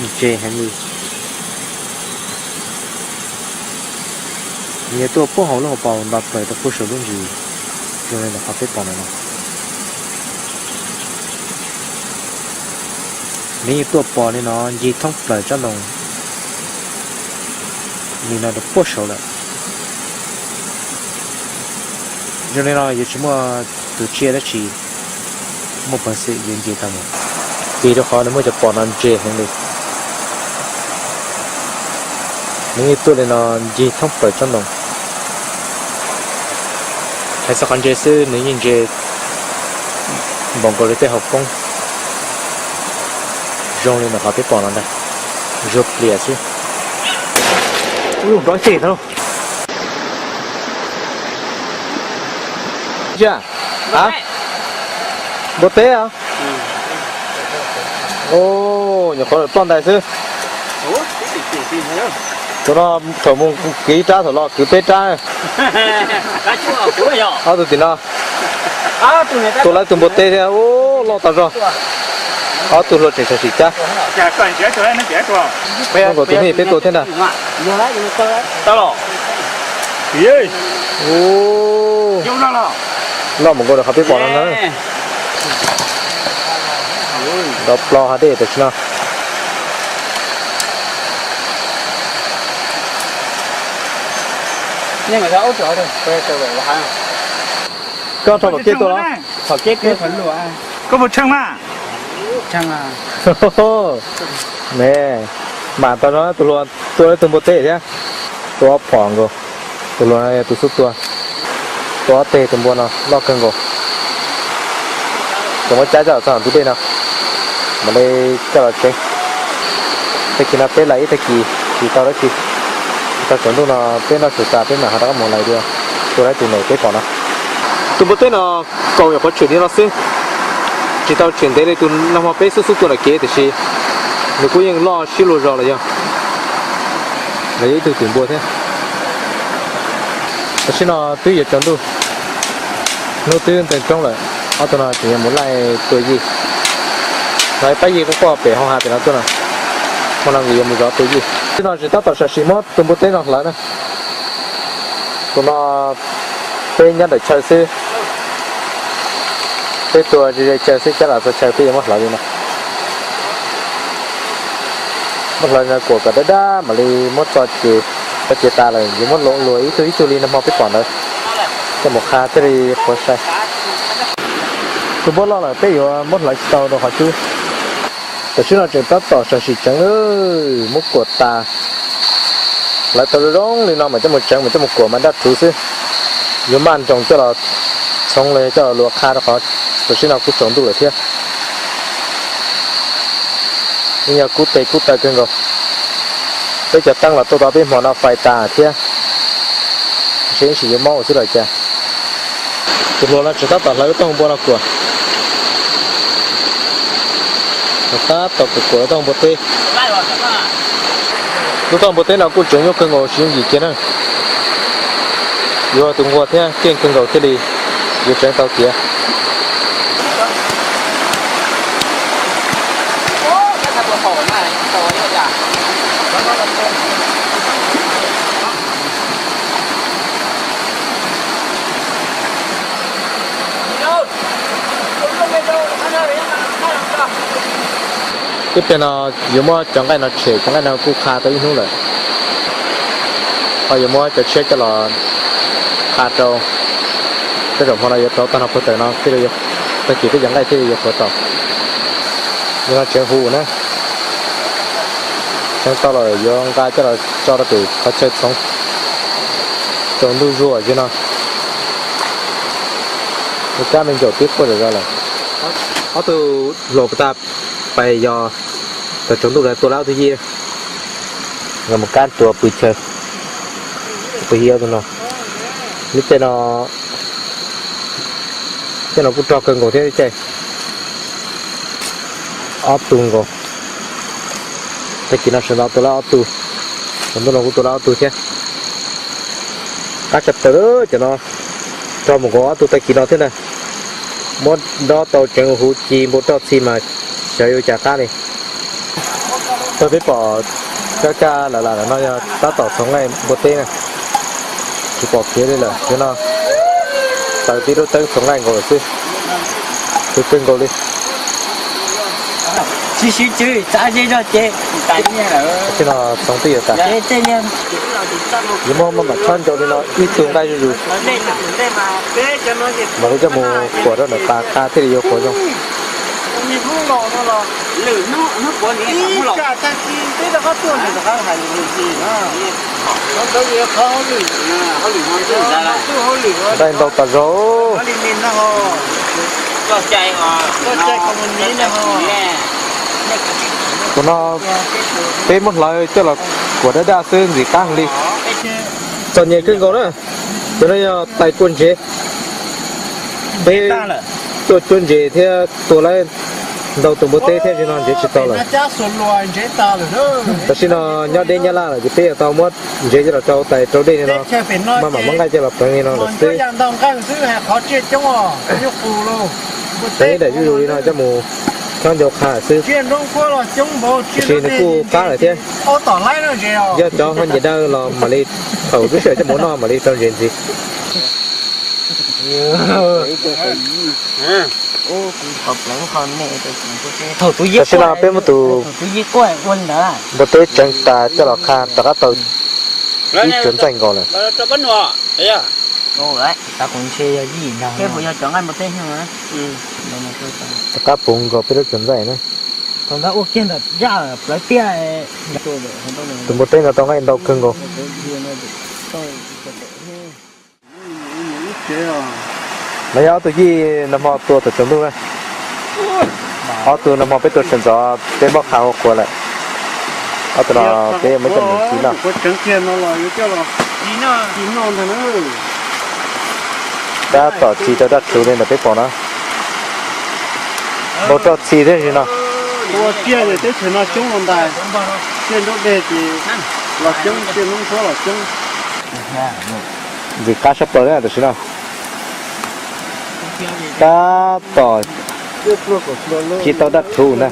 ntse heev li. Nws yuav tuaj puag hauv lub hauv paus nto plaws rau puag saum lub ntsis zoo li ntawm qhov peb pom no no. Nws yeej tuaj pos li no ncig thoob plaws tsob ntoo li no rau puag saud lawm. Zoo li no yuav tsis muaj tus tsiaj dab tsi muaj peev xwm yuav nce tau mus, vim rau qhov nws muaj cov pos no ntse heev li. Nws yeej tuaj li no ncig thoob plaws tsob ntoo. Hais txog qhov ntse xwb nws yeej ntse npaum nkaus li tej hauv poob. Zoo li ntawm qhov peb pom no ntag, zuag plias xwb. Npua teb os. Nyuam qhuav ploj ntais xwb. Tus no thaum mus kwv ib rab, thaum los kwv peb rab. Ob tug tim no tua lawv tus npua teb thiab, loj tas zog. Ob tug hluas tseem sam sim cab. Zoo nkaus tus me peb tua thiab ntag. Loj mus nkaus qhov peb pom no na. Nrov plo hav dej tam sim no. Koj rho tom kej tuaj los? Koj puas tshee mas? Me, mam tau no tus hluas tua ib tug npua teb thiab. Tua ob phom nkaus. Tus hluas no yog tus xub tua. Tua ob teg tus npua no loj kawg nkaus. Tseem muab cab coj los txog ntug dej no, mam li coj los tsev. Tag kis no peb lais ib tag kis tsis tau dab tsi. Tsis tau tsaus ntuj no peb noj su tas peb mam ho rov qab mus lais dua, tua lawv tus ntawm peb pom no. Tus npua teb no kaus nyuam qhuav tshwm li no xwb, tsis tau tshwm ntev li tus nag hmo peb xub xub tua nram kev tiam sis nws kuj yeej loj sib luag zog los yog. Los yog ib tug twm npua thiab. Tam sim no twb yuav tsaus ntuj, hnub twb ntees roob lawm, ob tug no tseem yuav mus laij tua yij. Lawv pab yij quaj quaj pem hauv hav pem no tuaj no, hmo no nkawd yuav mus zov tua yij. Tam sim no tseem tab tom sam sim muab tus npua teb no hlawv na. Tus no peb nyob ntawm chaw xwb, peb tua ze ze chaw xwb, cab los txog chaw peb yuav muab hlawv li no. Muab hlawv li no kuam kom dab dab mam li muab tso ces, tso ces tas lawm yuav muab luam luas ib tug ib tug li nag hmo peb pom ntawd, coj mus qha thiaj li quav sai. Tus npua loj lawm peb yuav muab hlawv tsis tau rau qhov twb, tam sim no tseem tab tom sam sim tseev, muab kuam tas. Hlawv tau zoo zoo li no mam coj mus tseev mam coj mus kuam mas daj rhuv xwb. Yuav maj nroos coj los txhoov los yog coj los luas qha rau qhov tam sim no kuj tsaus ntuj lawm thiab. Yeej yog kub tes kub taw kawg nkaus. Peb cov teeb los tuaj tau peb hmo no fais tas thiab. Seb ib sim yuav mob ua xwb los cas. Tus hluas no tseem tab tom hlawv lub taub hau npua no kuam. Tab tom kuam kuam lub taub hau npua teb. Lub taub hau npua teb no kuj tseem nyuaj kawg nkaus tsis yooj yim kiag na. Yuav tus nquag thiab keej kawg nkaus thiaj li yuav tseev tau tiav. Ib pliag no yuav muab cov nqaij no tshem, cov nqaij no kuj qha tau ib hnub lawm. Ho yuav muab cov tshiab coj los qha rau, tej zaum hmo no yuav rauv tag no puag tawm no thiaj li, tag kis peb cov nqaij thiaj li yuav qhuav tau. Yog no tseev huv na, tseev tau lawm yuav nqa coj los tso rau pem qhov chaw txhoov. Tsaus ntuj zuag zoo no, kab me ntsaum twb quaj zom zaws lawm. Ob tug hluas puag ta pais yos tom tsaus ntuj lawv tua lawv ob tug yij, nkawd mus kab tua pw chaw, pw yos tus no. Lub caij no, caij no kuj rog kawg nkaus thiab lub caij. Ob tug nkaus. Tag kis no sawv ntxov tua lawv ob tug, tsaus ntuj no kuj tua lawv ob tug thiab. Qab tshaj plaws cov no, rog mus nkaus ob tug tag kis no thiab ntag. Muab dob tau tseev huv ci npau roj txhi mas xyov yuav cas qab li. Thaum peb pom cov kaj lawm lawm no yog tab tom txhoov nqaij npua teb na, tsis pom kev li lawm, yog no taws tib lub teeb txhoov nqaij nkaus lawm xwb. Kawg kawg nkaus li. Tsis sib tw, txav ze zog ces, txhoov twb yuav tas. Yuav muab maj mam chob ncau li no ib tug nqaij zuj zus, mam li coj mus quam rau ntawm pas qha thiaj li yuav quam zoo. Nqaij ntau tas zog. Tus no peb muab hlawv coj los kuam daj daj xwb ntxim qab heev li. Txom nyem kawg nkaus na. Cov no yog tais tua ntsev. Peb tuaj cuab ntses thiab tua lawm ntau tus npua teb thiab, tsis no ntsev tsis tau lawm. Tam sim no nyob deb nyab laj lawm ces peb yuav tau muab ntsev coj los rau tais rau dej li no, maj mam muab nqaij coj los pleev li no lawm xwb. Pleev ib daim zuj zus li no coj mus chob ncau qha xwb. Tiam sis nws kuj qab lawm thiab. Yog cov ho nyiam dawb los mam li thaum lub sij hawm coj mus noj mam li rau ntsev ntxiv. Tam sim no peb muab tus, npua teb tseev tas coj los qha rov qab tau ib tsuas ntxaij nkaus lawm. Rov qab puv nkaus peb lub tsuas ntxaij na. Tus npua teb no tau nqaij ntau kawg nkaus. No yog ob tug yij nag hmo tua tom tsaus ntuj na. Ob tug nag hmo peb tua sawv ntxov peb muab qha ua quav lawm. Ob tug no peb yuav muab coj mus ci noj. Tab tom ci tau daj rhuv li ntawm peb pom na. Npau roj txhi thiab no. Ua tiaj teb chaws no coob los ntais, tiaj nruab dej ces los coob, tiaj noob nruab los coob. Ntxim qab sab plaws na tam sim no. Tab tom ci tau daj rhuv na.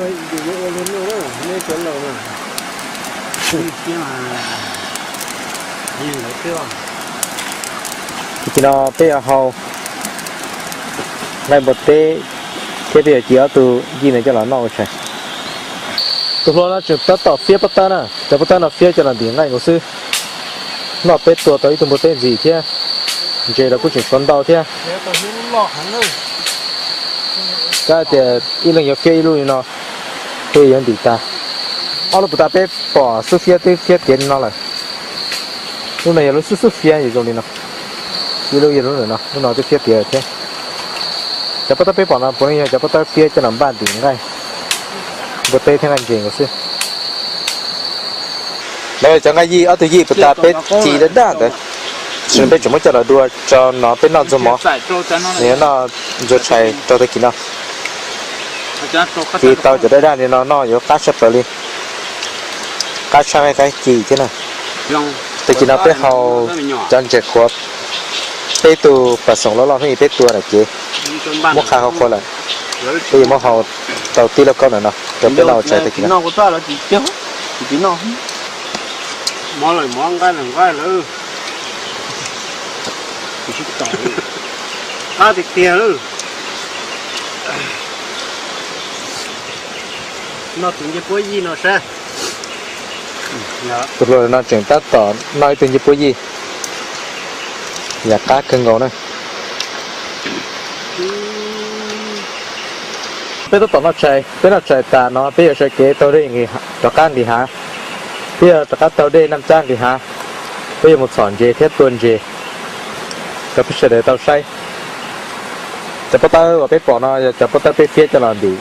Tam sim no peb yuav hau nqaij npua teb thiab peb yuav ci ob tug yij no coj los noj ua tshais. Tus hluas no tseem tab tom fiab pob tawb na, cov pob tawb no fiab coj los ntim nqaij nkaus xwb. Noj peb tua tau ib tug npua teb ntxiv thiab, ntses los kuj tseem tshuav ntau thiab. Kav tias ib leeg yuav fiab ib lub li no, peb yuav ntim tag. Ob lub puag ta peb pom xub fiab twb fiab tiav li no lawm. Lub no yog lub xub xub fiab zoo li no. Ib lub yog lub ntawm no, lub no twb fiab tiav lawm thiab. Cov pob tawb peb pom no puav leej yog cov pob tawb fiab coj los npaj ntim nqaij npua teb thiab nqaij ntses nkaus xwb. Lawv cov nqaij yij, ob tug yij puag ta peb ci daj daj ntawd, peb tseem muab coj los dua tso no peb noj ntxuag mov, nws yuav noj ntxuag tshais rau tag kis no. Ci tau cov daj daj li no noj yuav qab tshaj plaws li. Qab tshaj nqaij qab ci thiab na. Tag kis no peb hau cov ntses qhuav, peb tug pas xoom loj loj hnub ib peb tua lawm ces muab qha hau qhuav lawm, peb yuav muab hau tau tib lauj kaub ntawm no rau peb noj ua tshais tag kis no. Qab tiag tiag lawm. Noj tus ncej puab yij no saib. Tus hluas no tseem tab tom noj ib tug ncej puab yij, yam qab kawg nkaus na. Peb tab tom noj tshais, peb noj tshais tas no peb yuav sawv kev taug dej rov qab nqis hav. Peb yuav rov qab taug dej Naj Tsab nqis hav, peb yuav mus txhom ntses thiab tua ntses. Cov peb sawv daws tau saib, cov pob tawb uas peb pom no yog cov pob tawb peb fiab coj los ntim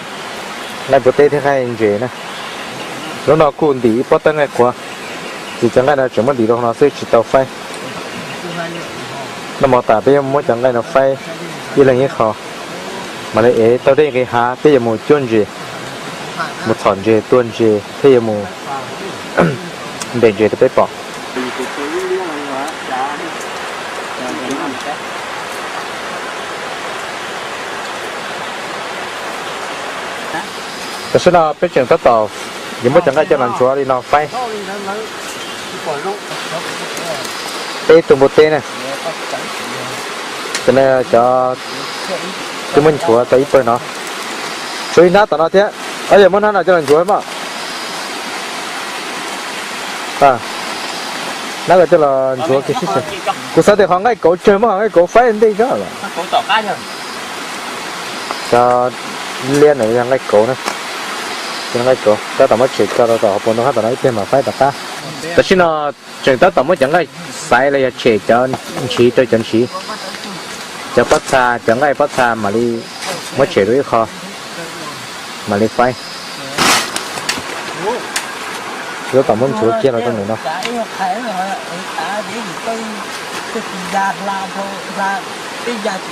nqaij npua teb thiab nqaij ntses na. Lub no kuj ntim ib pob tawb nqaij qhuav, ces cov nqaij no tseem muab ntim rau hauv no xwb tsis tau faib. Noj mov tas peb yuav muab cov nqaij no faib ib leeg ib qho, mam li ev taug dej nqis hav peb yuav mus cuab ntses, mus txhom ntses tua ntses thiab yuav mus ntes ntses rau peb pom. Tam sim no peb tseem tab tom yuav muab cov nqaij coj los ntxuav li no faib. Peb tug npua teb na, cov no cov twb muab ntxuav tau ib pawg no, tshuav ib hnab tom no thiab. Yog muab hnab no coj los ntxuav mog. Hnab ko coj los ntxuav kiag sib xyaw. Kuv xav tias qhov nqaij kauv tsawg muab qhov nqaij kauv faib ntej zog los. Cov liab no yog nqaij kauv na. Nqaij kauv tab tom muab tshem tso rau tom hauv paus ntoo hab tom no ib pliag mam faib tom qab. Tam sim no tseem tab tom muab cov nqaij xaiv los yog tshem cov ntshiv rau cov ntshiv. Cov pob txha, cov nqaij pob txha mam li muab tshem rau ib qho, mam li faib. Tab tom muab ntxuav kiag los rau ntawm no.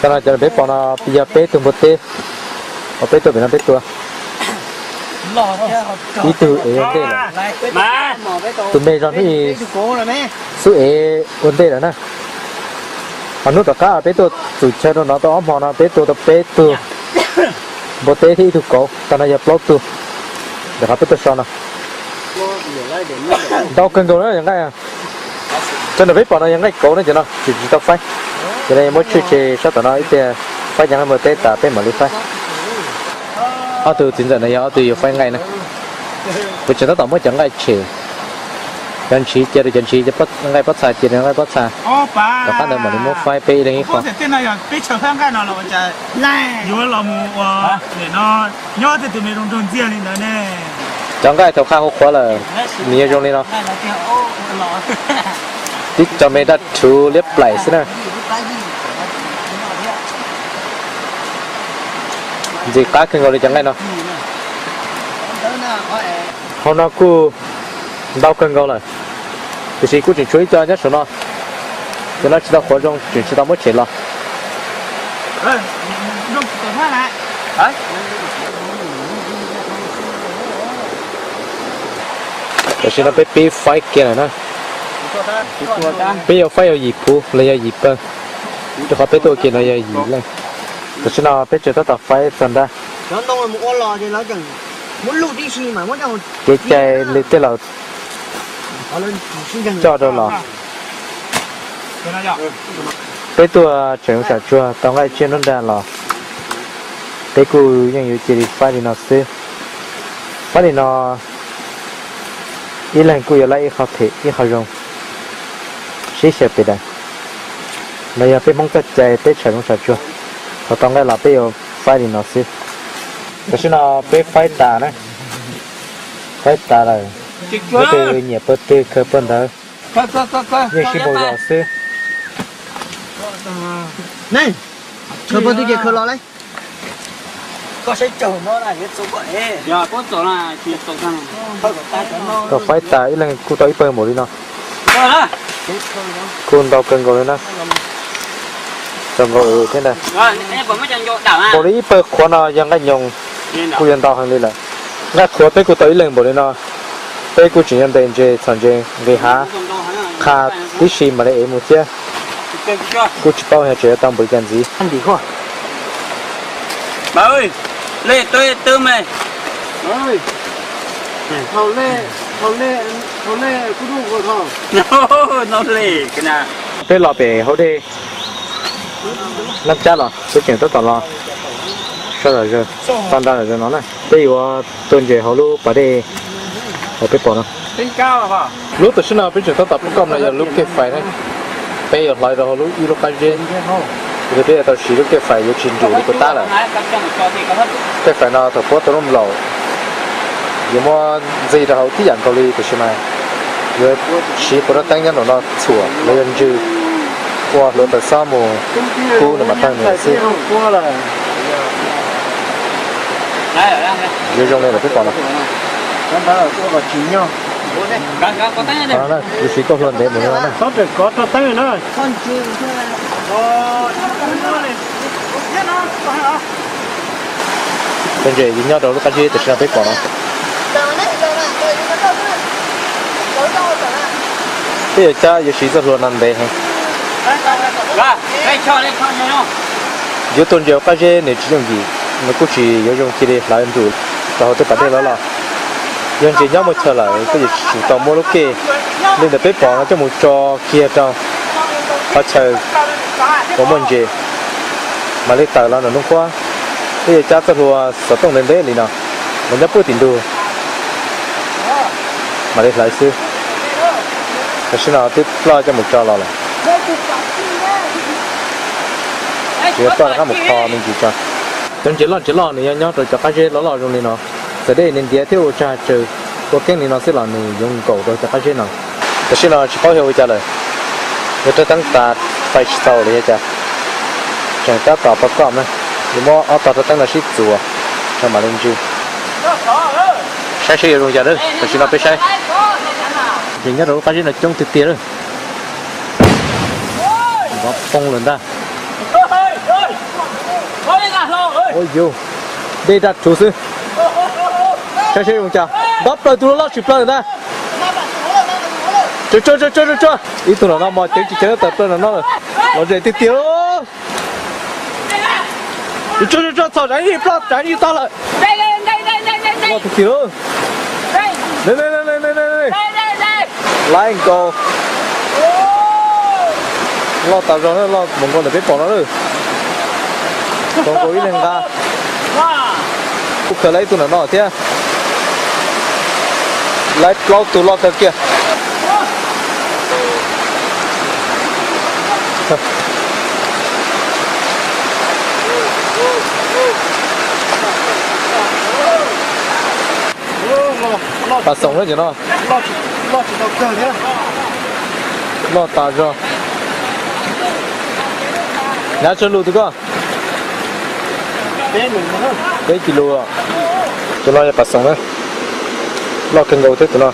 Tam no cov peb pom no yog peb tug npua teb, peb tuaj pem no peb tua. Ib tug ev ua ntej lawm, tus me zog hnub i xub ev ua ntej lawm na. Ho hnub tom qab peb tuaj txum chaw rau no tau ob hmo no peb tua tau peb tug npua teb thiab ib tug kauv, tag no yog plaub tug. Ntawm qhov peb tuaj so no ntau kawg nkaus na yog nqaij. Cov ntawm peb pom no yog nqaij kauv na, cov no tseem tsis tau faib. Ces no yuav muab tshwj tseg sab tom no ib pliag, faib cov nqaij npua teb tas peb mam li faib. Ob tug txiv ntxawm no yog ob tug yuav faib nqaij na. Kuv tseem tab tom muab cov nqaij tshem, cov ntshiv cia rau cov ntshiv, cov nqaij pob txha cia rau nqaij pob txha. Tom qab ntawd mam li muab faib peb ib leeg ib qho. Cov nqaij thaum qab hu qhuav lawm, nws yuav zoo li no. Tib co me daj rhuv liab plaim xwb na. Ntxim qab kawg nkaus li cov nqaij no. Hauv no kuj ntau kawg nkaus lawm, tiam sis kuj tseem tshuav ib co nyob saum no. Cov no tsis tau qhuav zoo tseem tsis tau muab tshem los. Tam sim no peb pib faib kiag lawm na. Peb yuav faib yog yim puv los yog yim pawg, rau qhov peb tuaj kiag no yog yim leej. Tam sim no peb tseem tab tom faib txog nrab. Kev cai li tej laus coj rau los. Peb tuaj tseem sam tsuag tau nqaij tsiaj nruab nrag los, peb kuj yeej yuav cia li faib li no xwb. Faib li no ib leeg kuj yuav laib ib qho phem ib qho zoo, sib xyaw pes daws. No yog peb Hmoob txoj cai teb chaws zoo sam tsuag, thaum tau nqaij los peb yuav faib li no xwb. Tam sim no peb faib tas na, faib tas lawm, leej twg nyiam pawg twg khaws pawg ntawd, yeej sib npaug zos xwb. Thaum faib tas ib leeg kuj tau ib pawg npaum li no, kuj ntau kawg nkaus li na. Tau nkaus thiab ntag. Npaum li ib pawg qhuav no yog nqaij nyoos, kuj yuav ntau heev li lawm. Nqaij qhuav peb kuj tau ib leeg npaum li no, peb kuj tseem yuav ntes ntses txhom ntses nqis hav qha tib si mam li ev mus thiab. Kuj tsis paub yog tseem yuav tau npaum li cas ntxiv. Peb los pem hauv dej Nab Cab los, peb tseem tab tom los sab zom zaws, tag nrho zom zaws no na. Peb yuav tua ntses hauv lub pas dej uas peb pom no. Lub tam sim no peb tseem tab tom pub koj no yog lub kej fais na. Peb yuav hlawv rau hauv lub ib lub qab zeb, yog peb yuav tau siv lub kej fais yuav tsis nrus li puas tab lawm. Kej fais no thaum puab tau lub nplaum, yuav muab ntxig rau hauv tib yam nkaus li, tiam sis mas yuav siv puas rab teeb nyob nraum no txhuam los yog ntsw, Ua hluav taws xob mus kub nws mam tawg nws xwb. Yuav zoo li lawm peb pom no. Qhov no na, kuv siv tuaj hluas ntev mus li no na. Txawm ntse nyob rau lub qab zeb tam sim no peb pom no. Peb yuav cab yuav siv txoj hlua no ntev heev. Yuav tuaj ntsia qab zeb nws tsis yooj yim, nws kuj tsis yuav zoo cia li hlawv nrus rau hauv tej pas dej loj loj. Yog ntsia nyob muaj chaw lawm koj yuav tsum tau muab lub kej li ntawm peb pom no coj mus tso kiag rau qhov chaw uas muaj ntses, mam li tawm los nram nroog Qhuab. Peb yuav cab txoj hlua xov tooj ntev ntev li no, los nyob puag tim ntug mam li hlawv xwb. Tam sim no twb ploj coj mus tso los lawm. Yuav ploj rov qab mus kho me ntsis tso. Cov ntses loj ntses loj nws yog nyob rau cov qab zeb loj loj zoo li no, txawm dej ntiav ntiav thiab ua tsag tsaws ua keeb li no xwb los nws yuav nkaum rau cov qab zeb no. Tam sim no tsis paub yog ua cas lawm, yog rab teeb tas fais tsis tau los yog cas, tseem tab tom pov kom na, yuav muab ob tog rab teeb no sib txuas rau mam li ntsws. Saib seb yuav zoo cas lawm, tam sim no peb saib. Ces nyob rau lub qab zeb no coob tiag tiag lawm. Vov poob lawm ntag. Ua yus, dej daj rhuv xwb. Saib seb zoo cas, nto plaws tus loj loj tshwm plaws lawm ntag. Tsuag tsuag tsuag tsuag, ib tug nram no mos ceev tsis ceev tawm plaws nram no lawm. Los ze tiag tiag. Tsuag tsuag txhom tsam ib ploj tsam ib tog lawm. Loj tiag tiag. Laib nkaus. Loj tas zog na, loj mus nkaus ntawm peb pom no lawm. Tau nkaus ib leeg nqa. Kuj khaws laib ib tug nram no thiab. Laib plaub tug loj kawg kiag. Pas xoom na cov no. Loj tas zog. Nyav tsawg lus tus koj? Peb kis lus. Tus no yog pas xoom na. Loj kawg nkaus thiab tus no.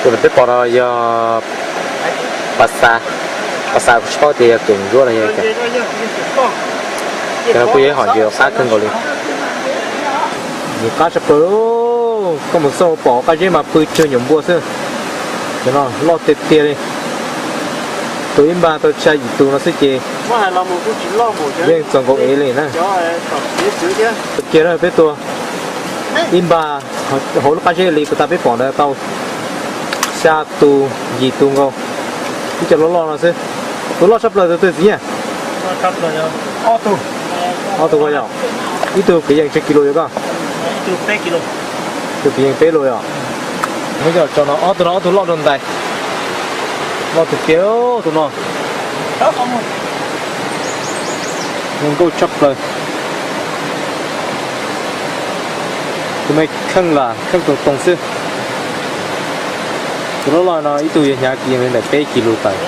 Tus peb pom no yog pas xav. Pas xav kuv tsis paub tias yog kev ntsuab los yog cas. Cov no kuj yog ib hom ntses qab kawg nkaus li. Nws qab tshaj plaws. Koj mus xauj pom qab zeb mas pw tsawg nyuam npua xwb. Cov no loj tiag tiag li. Tus ib npag tau xya yim tus no xwb ces yeej txaus nkaus ev li na. Kiag peb tua ib npag hauv lub qab zeb li puas tas peb pom ntawd tau xya tus yim tus nkaus. Ib co loj loj no xwb. Tus loj tshaj plaws tus twg txiv Nyiaj? Ob tug yog, ib tug kwv yees tsawg kis lus yog koj? Tus kwv yees peb lus yog. Muab coj tso no, ob tug no ob tug loj rau ntais. Loj tiag tiag tus no. Zoo nkauj tshaj plaws. Tus me kheej lam kheej toog toog xwb. Tus loj loj no ib tug yuav hnyav kwv yees li ntawm peb kis lus tawm.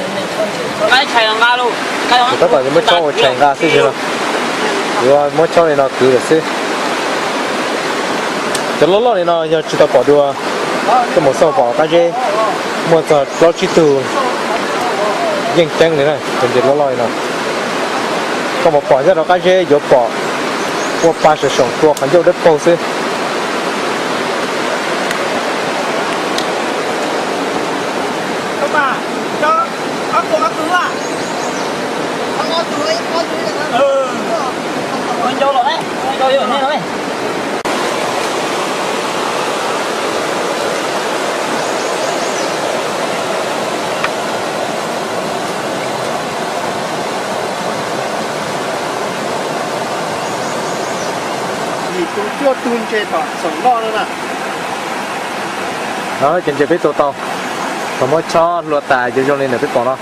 Tab tom yuav muab chob ua tshais nqa xwb no. Yuav muab chob li no kwv lawm xwb. Cov loj loj li no yog tsis tau pom dua, koj mus xauj pom qab zeb muaj txog plaub tsib tug yeej ceeb li na, cov ntses loj loj li no. Koj mus pom nyob rau qab zeb yuav pom ua pa saum saum tua qhov ncauj dawb paug xwb. Yim tus cuaj tug ntses tom xoom loj no na. Cov ntses peb tua tau, thaum muab chob hlua tas yuav zoo li ntawm peb pom no.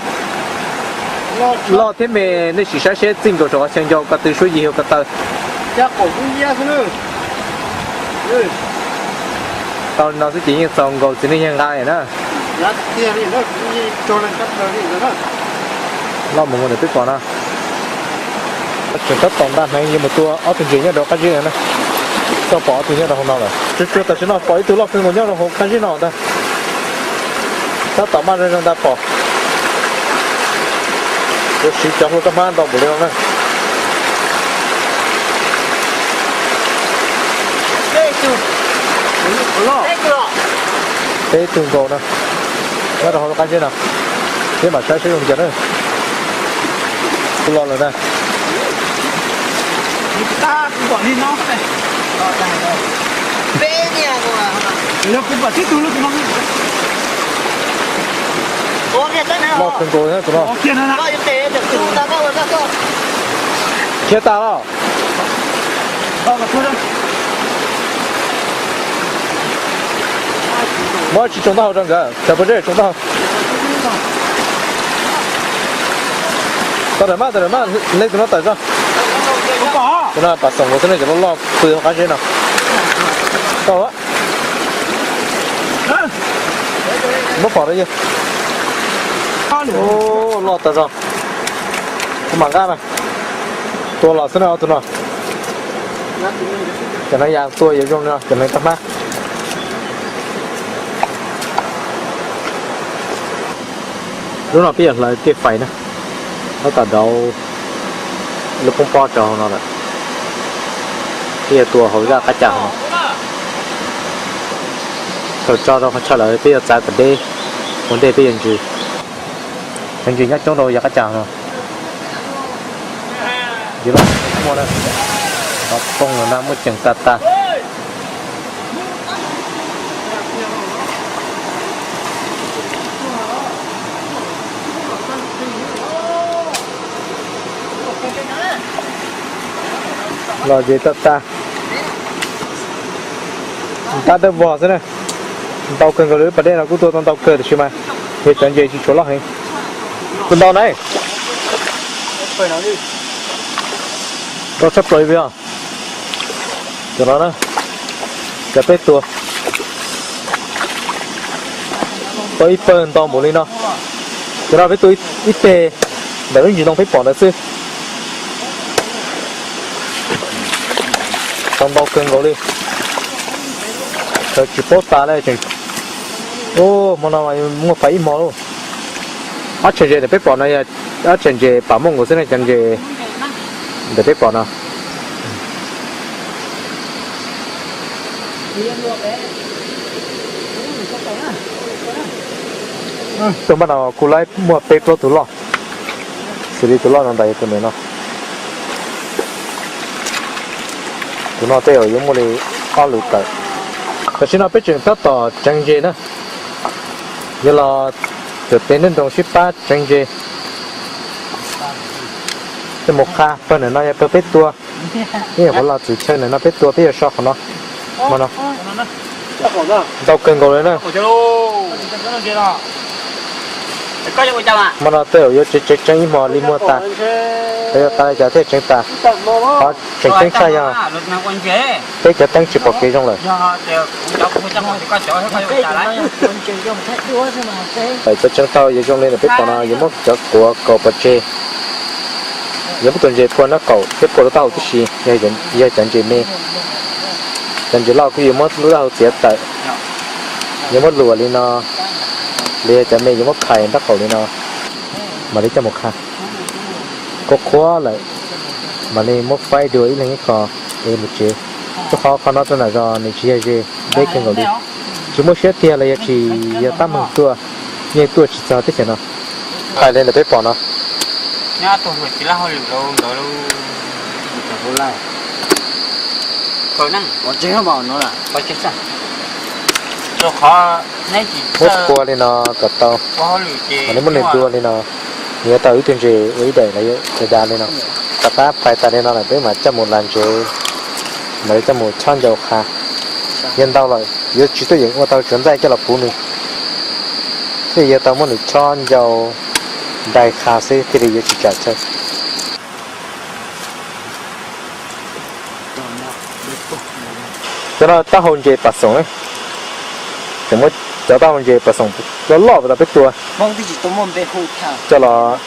Loj thiab me, nej sim saib seb txij nkaus saum qhov chaw ncau ko tw suab yig hauv ko taw. Tau li no xwb ces yeej txaus nkaus txiv neej yawg nqa na. Loj mus ua ntawm peb pom na. Tseem tab tom nta hneev yuav mus tua ob tug ntses nyob rau qab zib no na. Tau pom ob tug nyob rau hauv no lawm. Tsuas tsuas tam sim no pom ib tug loj kawg nkaus nyob rau hauv qab zib no ntag. Tab tom maj zoo zoo ntag pom. Yuav siv cov hlua roj hmab ntau npaum li no na. Peb tug nkaus na, nyob rau hauv qab zib no, peb mam saib seb zoo li cas na. Kuv los lawm ntag. Loj kawg nkaus thiab tus no. Khiav tas los. Muab tsis tsoom taub hau rau nkawd, cov pob zeb tsoom taub hau. Tau dawm maj, tau dawm maj, nej tus no tawm tso. Tus no pas xoom nkaus xwb ne, cov loj loj pw hauv qab zeb no. Tau. Muab pom rau yawg. Loj tas zog. Kuv mam nqa na. Tua los xwb na ob tug no. Cov no yog tua yuav zoo li no, cov no tau hmab. Lub no peb yuav hlawv tej fais na, tab tom rauv lub poob pob rau hauv no lawm. Peb yuav tua hauv zaj qab cas no. Thaum tso rau qhov chaw lawm peb yuav txav kom deb, ua ntej peb yuav ntsis. Cov ntses nyob coob rau yav qab cas no. Ntses loj muaj na, qhov poob no na muaj ceem tas tas. Los ntses tas tas. Tab dawb vog xwb na. Ntau kawg nkaus li, lub pas dej no kuj tua tau ntau kawg tiam sis mas yog cov ntses tsis tshua loj heev. Tua ntau na. Rau tshaj plaws li os. Cov no na, cov peb tua tau ib pawg ntau npaum li no. Cov no peb tua ib teg ntawm lub ntsis ntoo peb pom ntawd xwb. Tau ntau kawg nkaus li. Tsis paub tas li. Hmo no muaj fais ib hmo lauj. Ob tsham ntses ntawm peb pom no yog ob tsham ntses pam muaj nkaus xwb ne, cov ntses ntawm peb pom no. Tus npaj no kuj laib muaj peb plaub tus loj, xws li tus loj no ntawd yog tus nws no. Tus no tej zaum yuav muaj li ob lus tawm. Tam sim no peb tseem tab tom tseev ntses na, yog los tawm pem ntej nroog sib pab tseev ntses. Tej mus qha pawg ntawm no yog pawg peb tua, ib nyuam qhuav los txwm chaw ntawm no peb tua peb yuav so qhov no. Hmo no ntau kawg nkaus li na. Hmo no tej zaum yuav tseev tseev ib hmo li muag tas, yuav tas li cas thiaj tseev tas. Qhov tseem ceeb tshaj yog peb cov teeb tsis pom kev zoo lawm. Tawm cov tseev tau yuav zoo li ntawm peb pom no yuav muab cov quav kaus pov tseg. Yuav muab tus ntses phua nraub qaum thiab phua rau taub hau tib si, yog cov ntses me. Cov ntses loj kuj yuav muab lub taub hau txiav tawm, yuav muab luam li no, los yog cov me yuav muab phais nraub qaum li no, mam li coj mus qha. Qhuav qhuav lawm, mam li muab faib dua ib leeg ib qho es mus tsev. Rau qhov qhov no rau nram zos nws tsis yog ze, deb kawg nkaus li. Tsis muaj siab tiag los yog tsis yog tab meeg tuaj, yeej tuaj tsis txog teb chaws no. Phais li ntawm peb pom no. Muab phua li no kom tau, mam li muab nws dua li no, nws yuav tau ib tug ntses ua ib daim los yog dav dav li no. Tom qab phais tas li no lawm peb mam coj mus las ntsev, mam li coj mus chob ncau qha. Yog ntau lawm yuav tsis tuaj yeem ua tau tsuav ntxaij coj los puv nws, thiaj yuav tau muab nws chob ncau ntais qha xwb thiaj li yuav tsis tsam chaw. Cov no taub hau ntses pas xoom, tseem muab Cov taub hau ntses pas xoom loj loj tas peb tua coj los,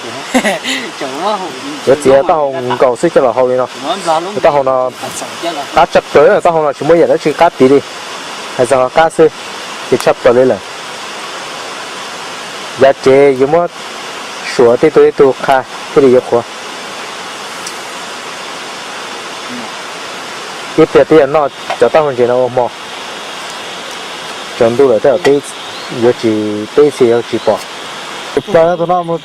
yuav txiav taub hau nkaus xwb coj los hau li no. Taub hau no qab tshaj plaws, taub hau no tsis muaj yam dab tsi qab piv li, hais txog qab xwb ces tshaj plaws li lawm. Yav tsev yuav muab suav tej tug tej tug qha thiaj li yuav qhuav. Ib pliag twb yog noj cov taub hau ntses no ua hmo. Tsaus ntuj lawm tej zaum peb yuav tsis, peb ib txhia yuav tsis pom. Tus plaws no tus no mus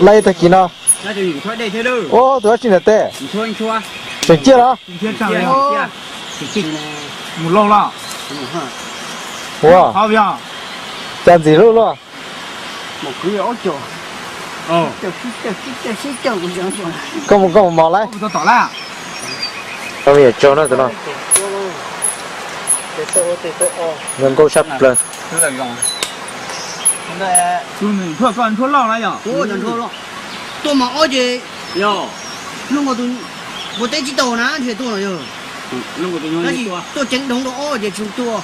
laij ib tag kis no. Ua tus dab tsi ntawm tej? Tseem ciaj los? Ua, cas ntxim hlub luaj. Koj mus, koj mus mos lawm. Koj me nyuam tsaug na tus no. Zoo nkauj tshaj plaws. Tuaj mos ob ces, ua teb tsis tau na, nrhiav tuaj los yog. Tab sis tuaj ceev dhoov rau ob ces tsis tuaj.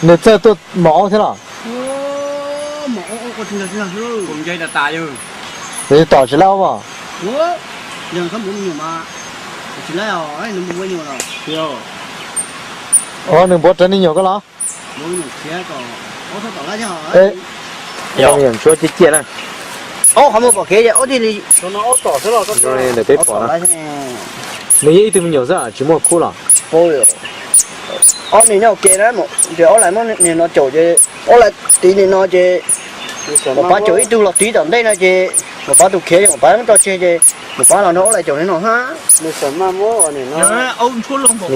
Nws txawj tuaj mos ob thiab los? Nws tom tsis laib ob os. Os, nws npuav rawv me nyuam koj los? Me nyuam ntsuab ciaj ciaj na. Ntawm peb pom na. Nws yog ib tug me nyuam xwb tsis muaj khub los? Ob niag nyob ua ke na, ces ob lais muab niag no caum ces ob lais tiv niag no ces Maiv Pov caum ib tug los tiv tom ntej no ces Maiv Pov tus khiav ces Maiv Pov muab tso tseg ces Maiv Pov los nrog ob lais caum niag no hab. Me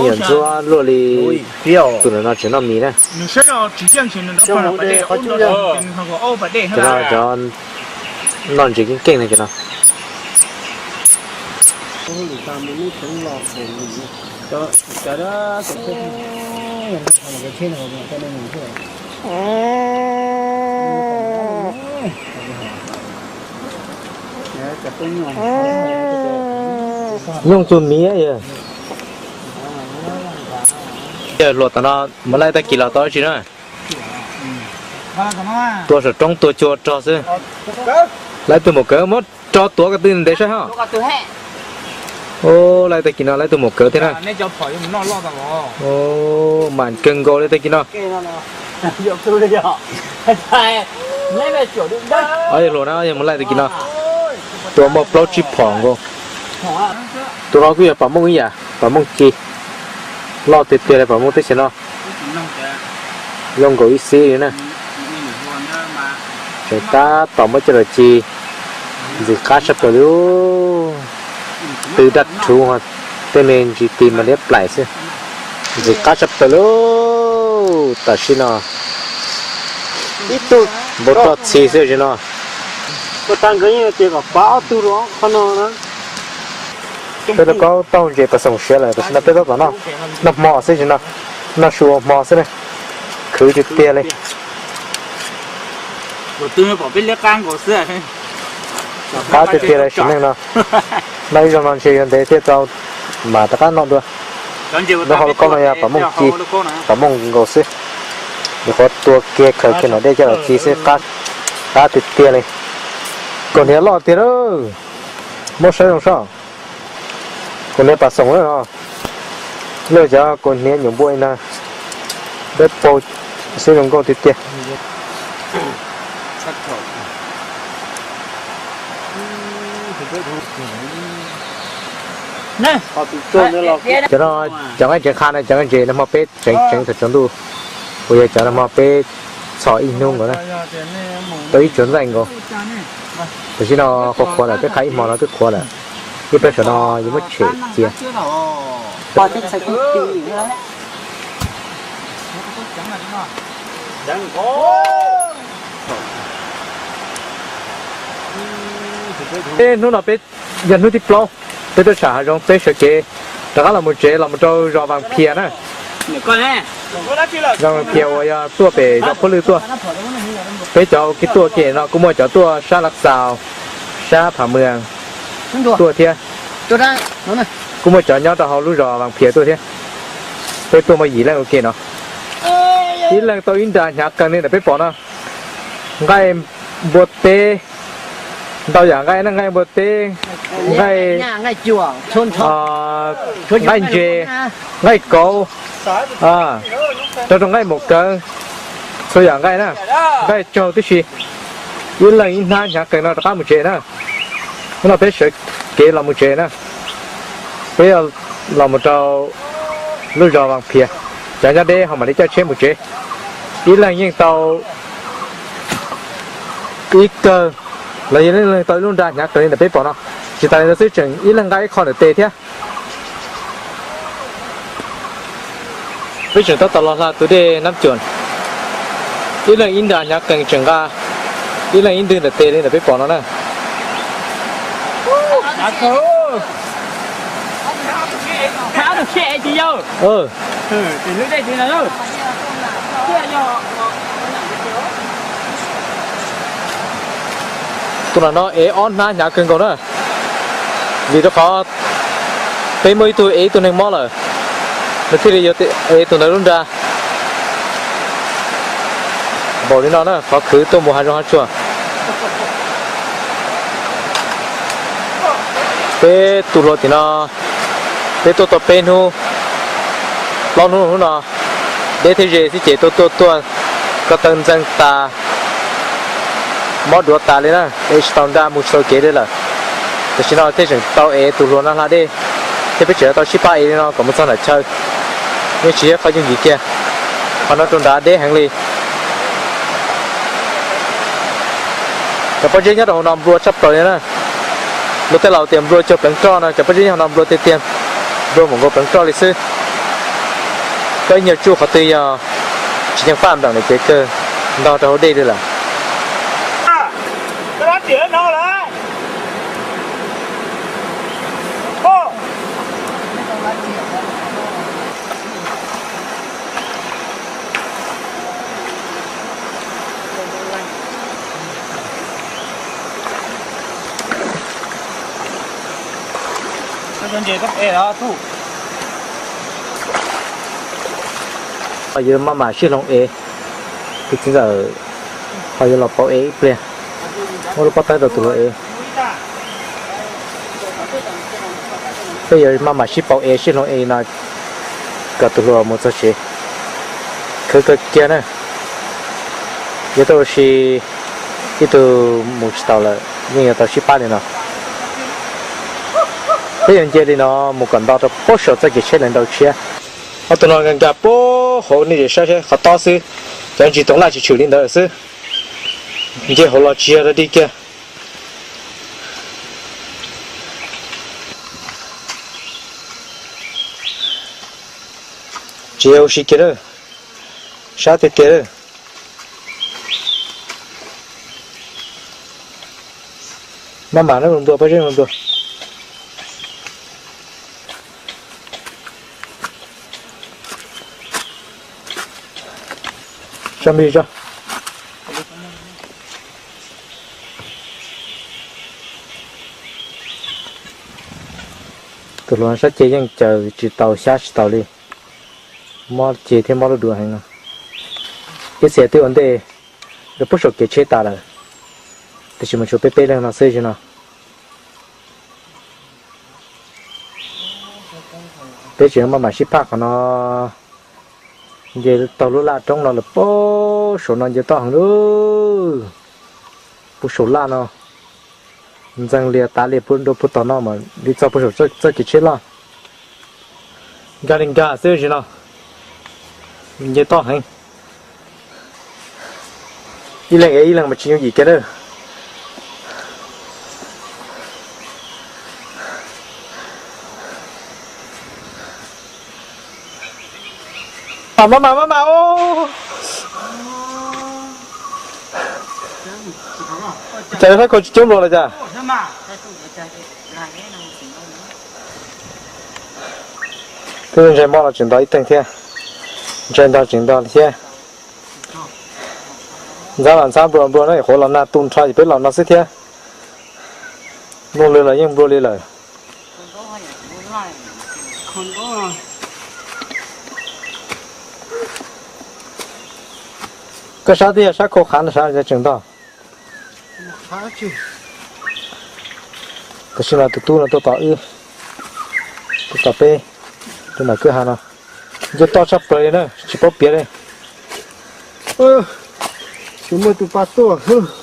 nyuam ntsuab luaj li tus ntawm no tseem noj mis na. Cov no cov noj ntses keej keej na cov no. Nyooj tug miv. Yog hluas tom no mus laij tag kis los tau dab tsi na? Tua saum roob tua cua rog xwb. Laij tug maum kawv muab rho tuav ko tw ntev saib hab. Laij tag kis no laij tug maum kawv thiab na. Mas kawg nkaus li tag kis no. Ob yawg hluas na, ob yawg mus laij tag kis no. Tua muaj plaub tsib phom nkaus. Tus no kuj yog pam mooj ib yam, pam mooj ci. Loj tiag tiag li pam mooj teb chaws no. Zoo nkaus ib xib li na. Tseem tab tom muab coj los ci. Ntxim qab tshaj plaws li. Tw daj rhuv, tej me ntsis tis mas liab plaim xwb. Ntxim qab tshaj plaws li. Tam sim no ib tug npau roj txhi xwb tam sim no. Peb lub kaub taub hau ntses pas xoom siav lawm, tam sim no peb tab tom noj, noj hmo xwb tam sim no, noj su ua hmo xwb na. Khwv tiag tiag li. Qab tiag tiag li sim neej no. Noj ib zaug no ntshe yuav ntev thiaj tau mam rov qab noj dua. Lub hauv lub kaub no yog pam mooj ci, pam mooj nkaus xwb. Nyuam qhuav tua kiag khaws kiag nom dej coj los ci xwb, qab tiag tiag li. Kaus hniav loj tiag lawm, muab saib zoo soj. Kaus hniav pas xoom na, luaj cov kaus hniav nyuam npua li no, dawb paug xwb zoo nkauj tiag tiag. Cov no cov nqaij ntsev qha na, cov nqaij ntsev nag hmo peb tseev tseev thaum tsaus ntuj, uas yog cov nag hmo peb txhom ib hnub nkaus na, tau ib tsuas ntxaij nkaus. Tam sim no qhuav qhuav lawm, peb qha ib hmo no twb qhuav lawm, ib pliag saum no yuav muab tshem cia. Hnub no peb yog hnub thib plaub, peb tuaj sam hav zoov, peb sawv kev rov qab los mus tsev los mus rau zos Vaj Phias na. Zos Vaj Phias uas yog tuaj pem zos Phuab Lwj tuaj. Peb cov ua ke tuaj ke no kuj muaj cov tuaj sab Lav Xaus, sab Phav Mws tuaj thiab. Kuj muaj cov nyob rau hauv lub zos Vaj Phias tuaj thiab. Peb tuaj muaj yim leej ua ke no. Ib leeg tau ib nra hnyav qees li ntawm peb pom no. Nqaij npua teb, ntau yam nqaij na, nqaij npua teb, nqaij, nqaij ntses, nqaij kauv, rau rau nqaij maum kawv, txhua yam nqaij na, nqaij tsaug tib si. Ib leeg ib hnab hnyav qees no rov qab mus tsev na. Hnub no peb sawv kev los mus tsev na. Peb los mus rau lub zos Vaj Phias, cov nyob deb ho mam li caij tsheb mus tsev. Ib leeg yeej tau ib kawg, los yog ib leeg tau ib lub nra hnyav qees li ntawm peb pom no. Tsis tas li ntawd xwb tseem ib leeg nqa ib qho ntawm tes thiab. Peb tseem tab tom los hla tus dej Nab Cuam, ib leeg ib nra hnyav qees tseem nqa ib leeg ib ntwg ntawm tes li ntawm peb pom no na. Tus no no ev ob hnab hnyav kawg nkaus na, vim rau qhov peb muaj ib tug ev ib tug neeg mob lawm, nws thiaj li yuav ev tus ntawd lub nra. Npaum li no na qhov khwv tuaj mus hav zoov hav tsuag. Peb tu hluas tim no, peb tuaj tau peb hnub plaub hnub, hnub no deb thiab ze xwb ces tuaj tuaj tuaj ko taw ntxeev tas, mob duav tas li na, ev tsis tau nra mus tsis tau kev li lawm. Tam sim no thiaj tseem tau ev tus hluas no hla dej, thiab peb tseem tau sib pab ev li no kom mus txog nram chaw, yeej tsis yog qhov yooj yim kiag. Qhov no rau nrad deb heev li. Cov pob zeb nyob rau hauv no nplua tshaj plaws li na. Luag tej laus tias nplua cuag pleev roj no, cov pob zeb nyob hauv no nplua tiag tiag, nplua mus nkaus pleev roj li xwb. Koj ib nyuag tsuj qhov twg yog tsis ceev faj nplam lawm ces kawg ntog rau hauv dej li lawm. Ho yuav maj mam sib hloov ev, tus txiv ntxawm ho yuav los pauv ev ib pliag, muab lub pob tawb rau tus hluas ev. Peb yuav maj mam sib pauv ev sib hloov ev no kom tus hluas mus txog tsev. Khwv kawg kiag na. Yuav tau ua si ib tug mus tsis taus lawm yeej yuav tau sib pab li no. Peb yuav nce li no mus kom nto rau puag saum txoj kev tsheb lawv nrau tshiab. Ob tug no nkag nkag puag hauv, nej saib saib qhov tob xwb, cov ntsis toov laj tshwm tshwm li ntawd xwb. Nce hauv los tsis yog dog dig kiag. Tsis yog ua si kiag lawm, sab tiag tiag lawm. Maj mam na, nplua pob zeb nplua. Tso nplig tso. Tus hluas sab ceg yeej caws tsis tau xyab tsis taus li, mob ceg thiab mob lub duav heev no. Ib txhia twb ua ntej rau puag saum kev tsheb tas lawm, tiam sis mus tshuav peb peb leeg no xwb no. Peb tseem maj mam sib phaj qhov no, nce taug lub laj roob no lawm puag saum no nce toj heev lauj. Puag saum laj no, ntxeeg lias tav lias puag nrua puag tom no mas li txog puag saum txoj kev tsheb loj. Nkag li nkag xwb sim no, nce toj heev. Ib leeg ev ib leeg mas tsis yooj yim kiag lawm. Maj mam maj mam os. Cas yuav saib kho tsis coob dua los cas. Twb ntshai mob los tseem ntog ib teeg thiab, ntshai ntog tseem ntog thiab. Ntxhab los ntxhab nplua nplua na, qhuav los nag tu nrho ces peb los no xwb thiab. Nplua li los yeej nplua li lawm. Koj sab twb yog sab khau qhav no sab tseem ntog. Tam sim no tus tub no tuaj tos wb, tuaj tos peb rau nram kwj ha no. Nce toj tshaj plaws li na, tsis paub piav li. Tsis muaj tus pa tuaj.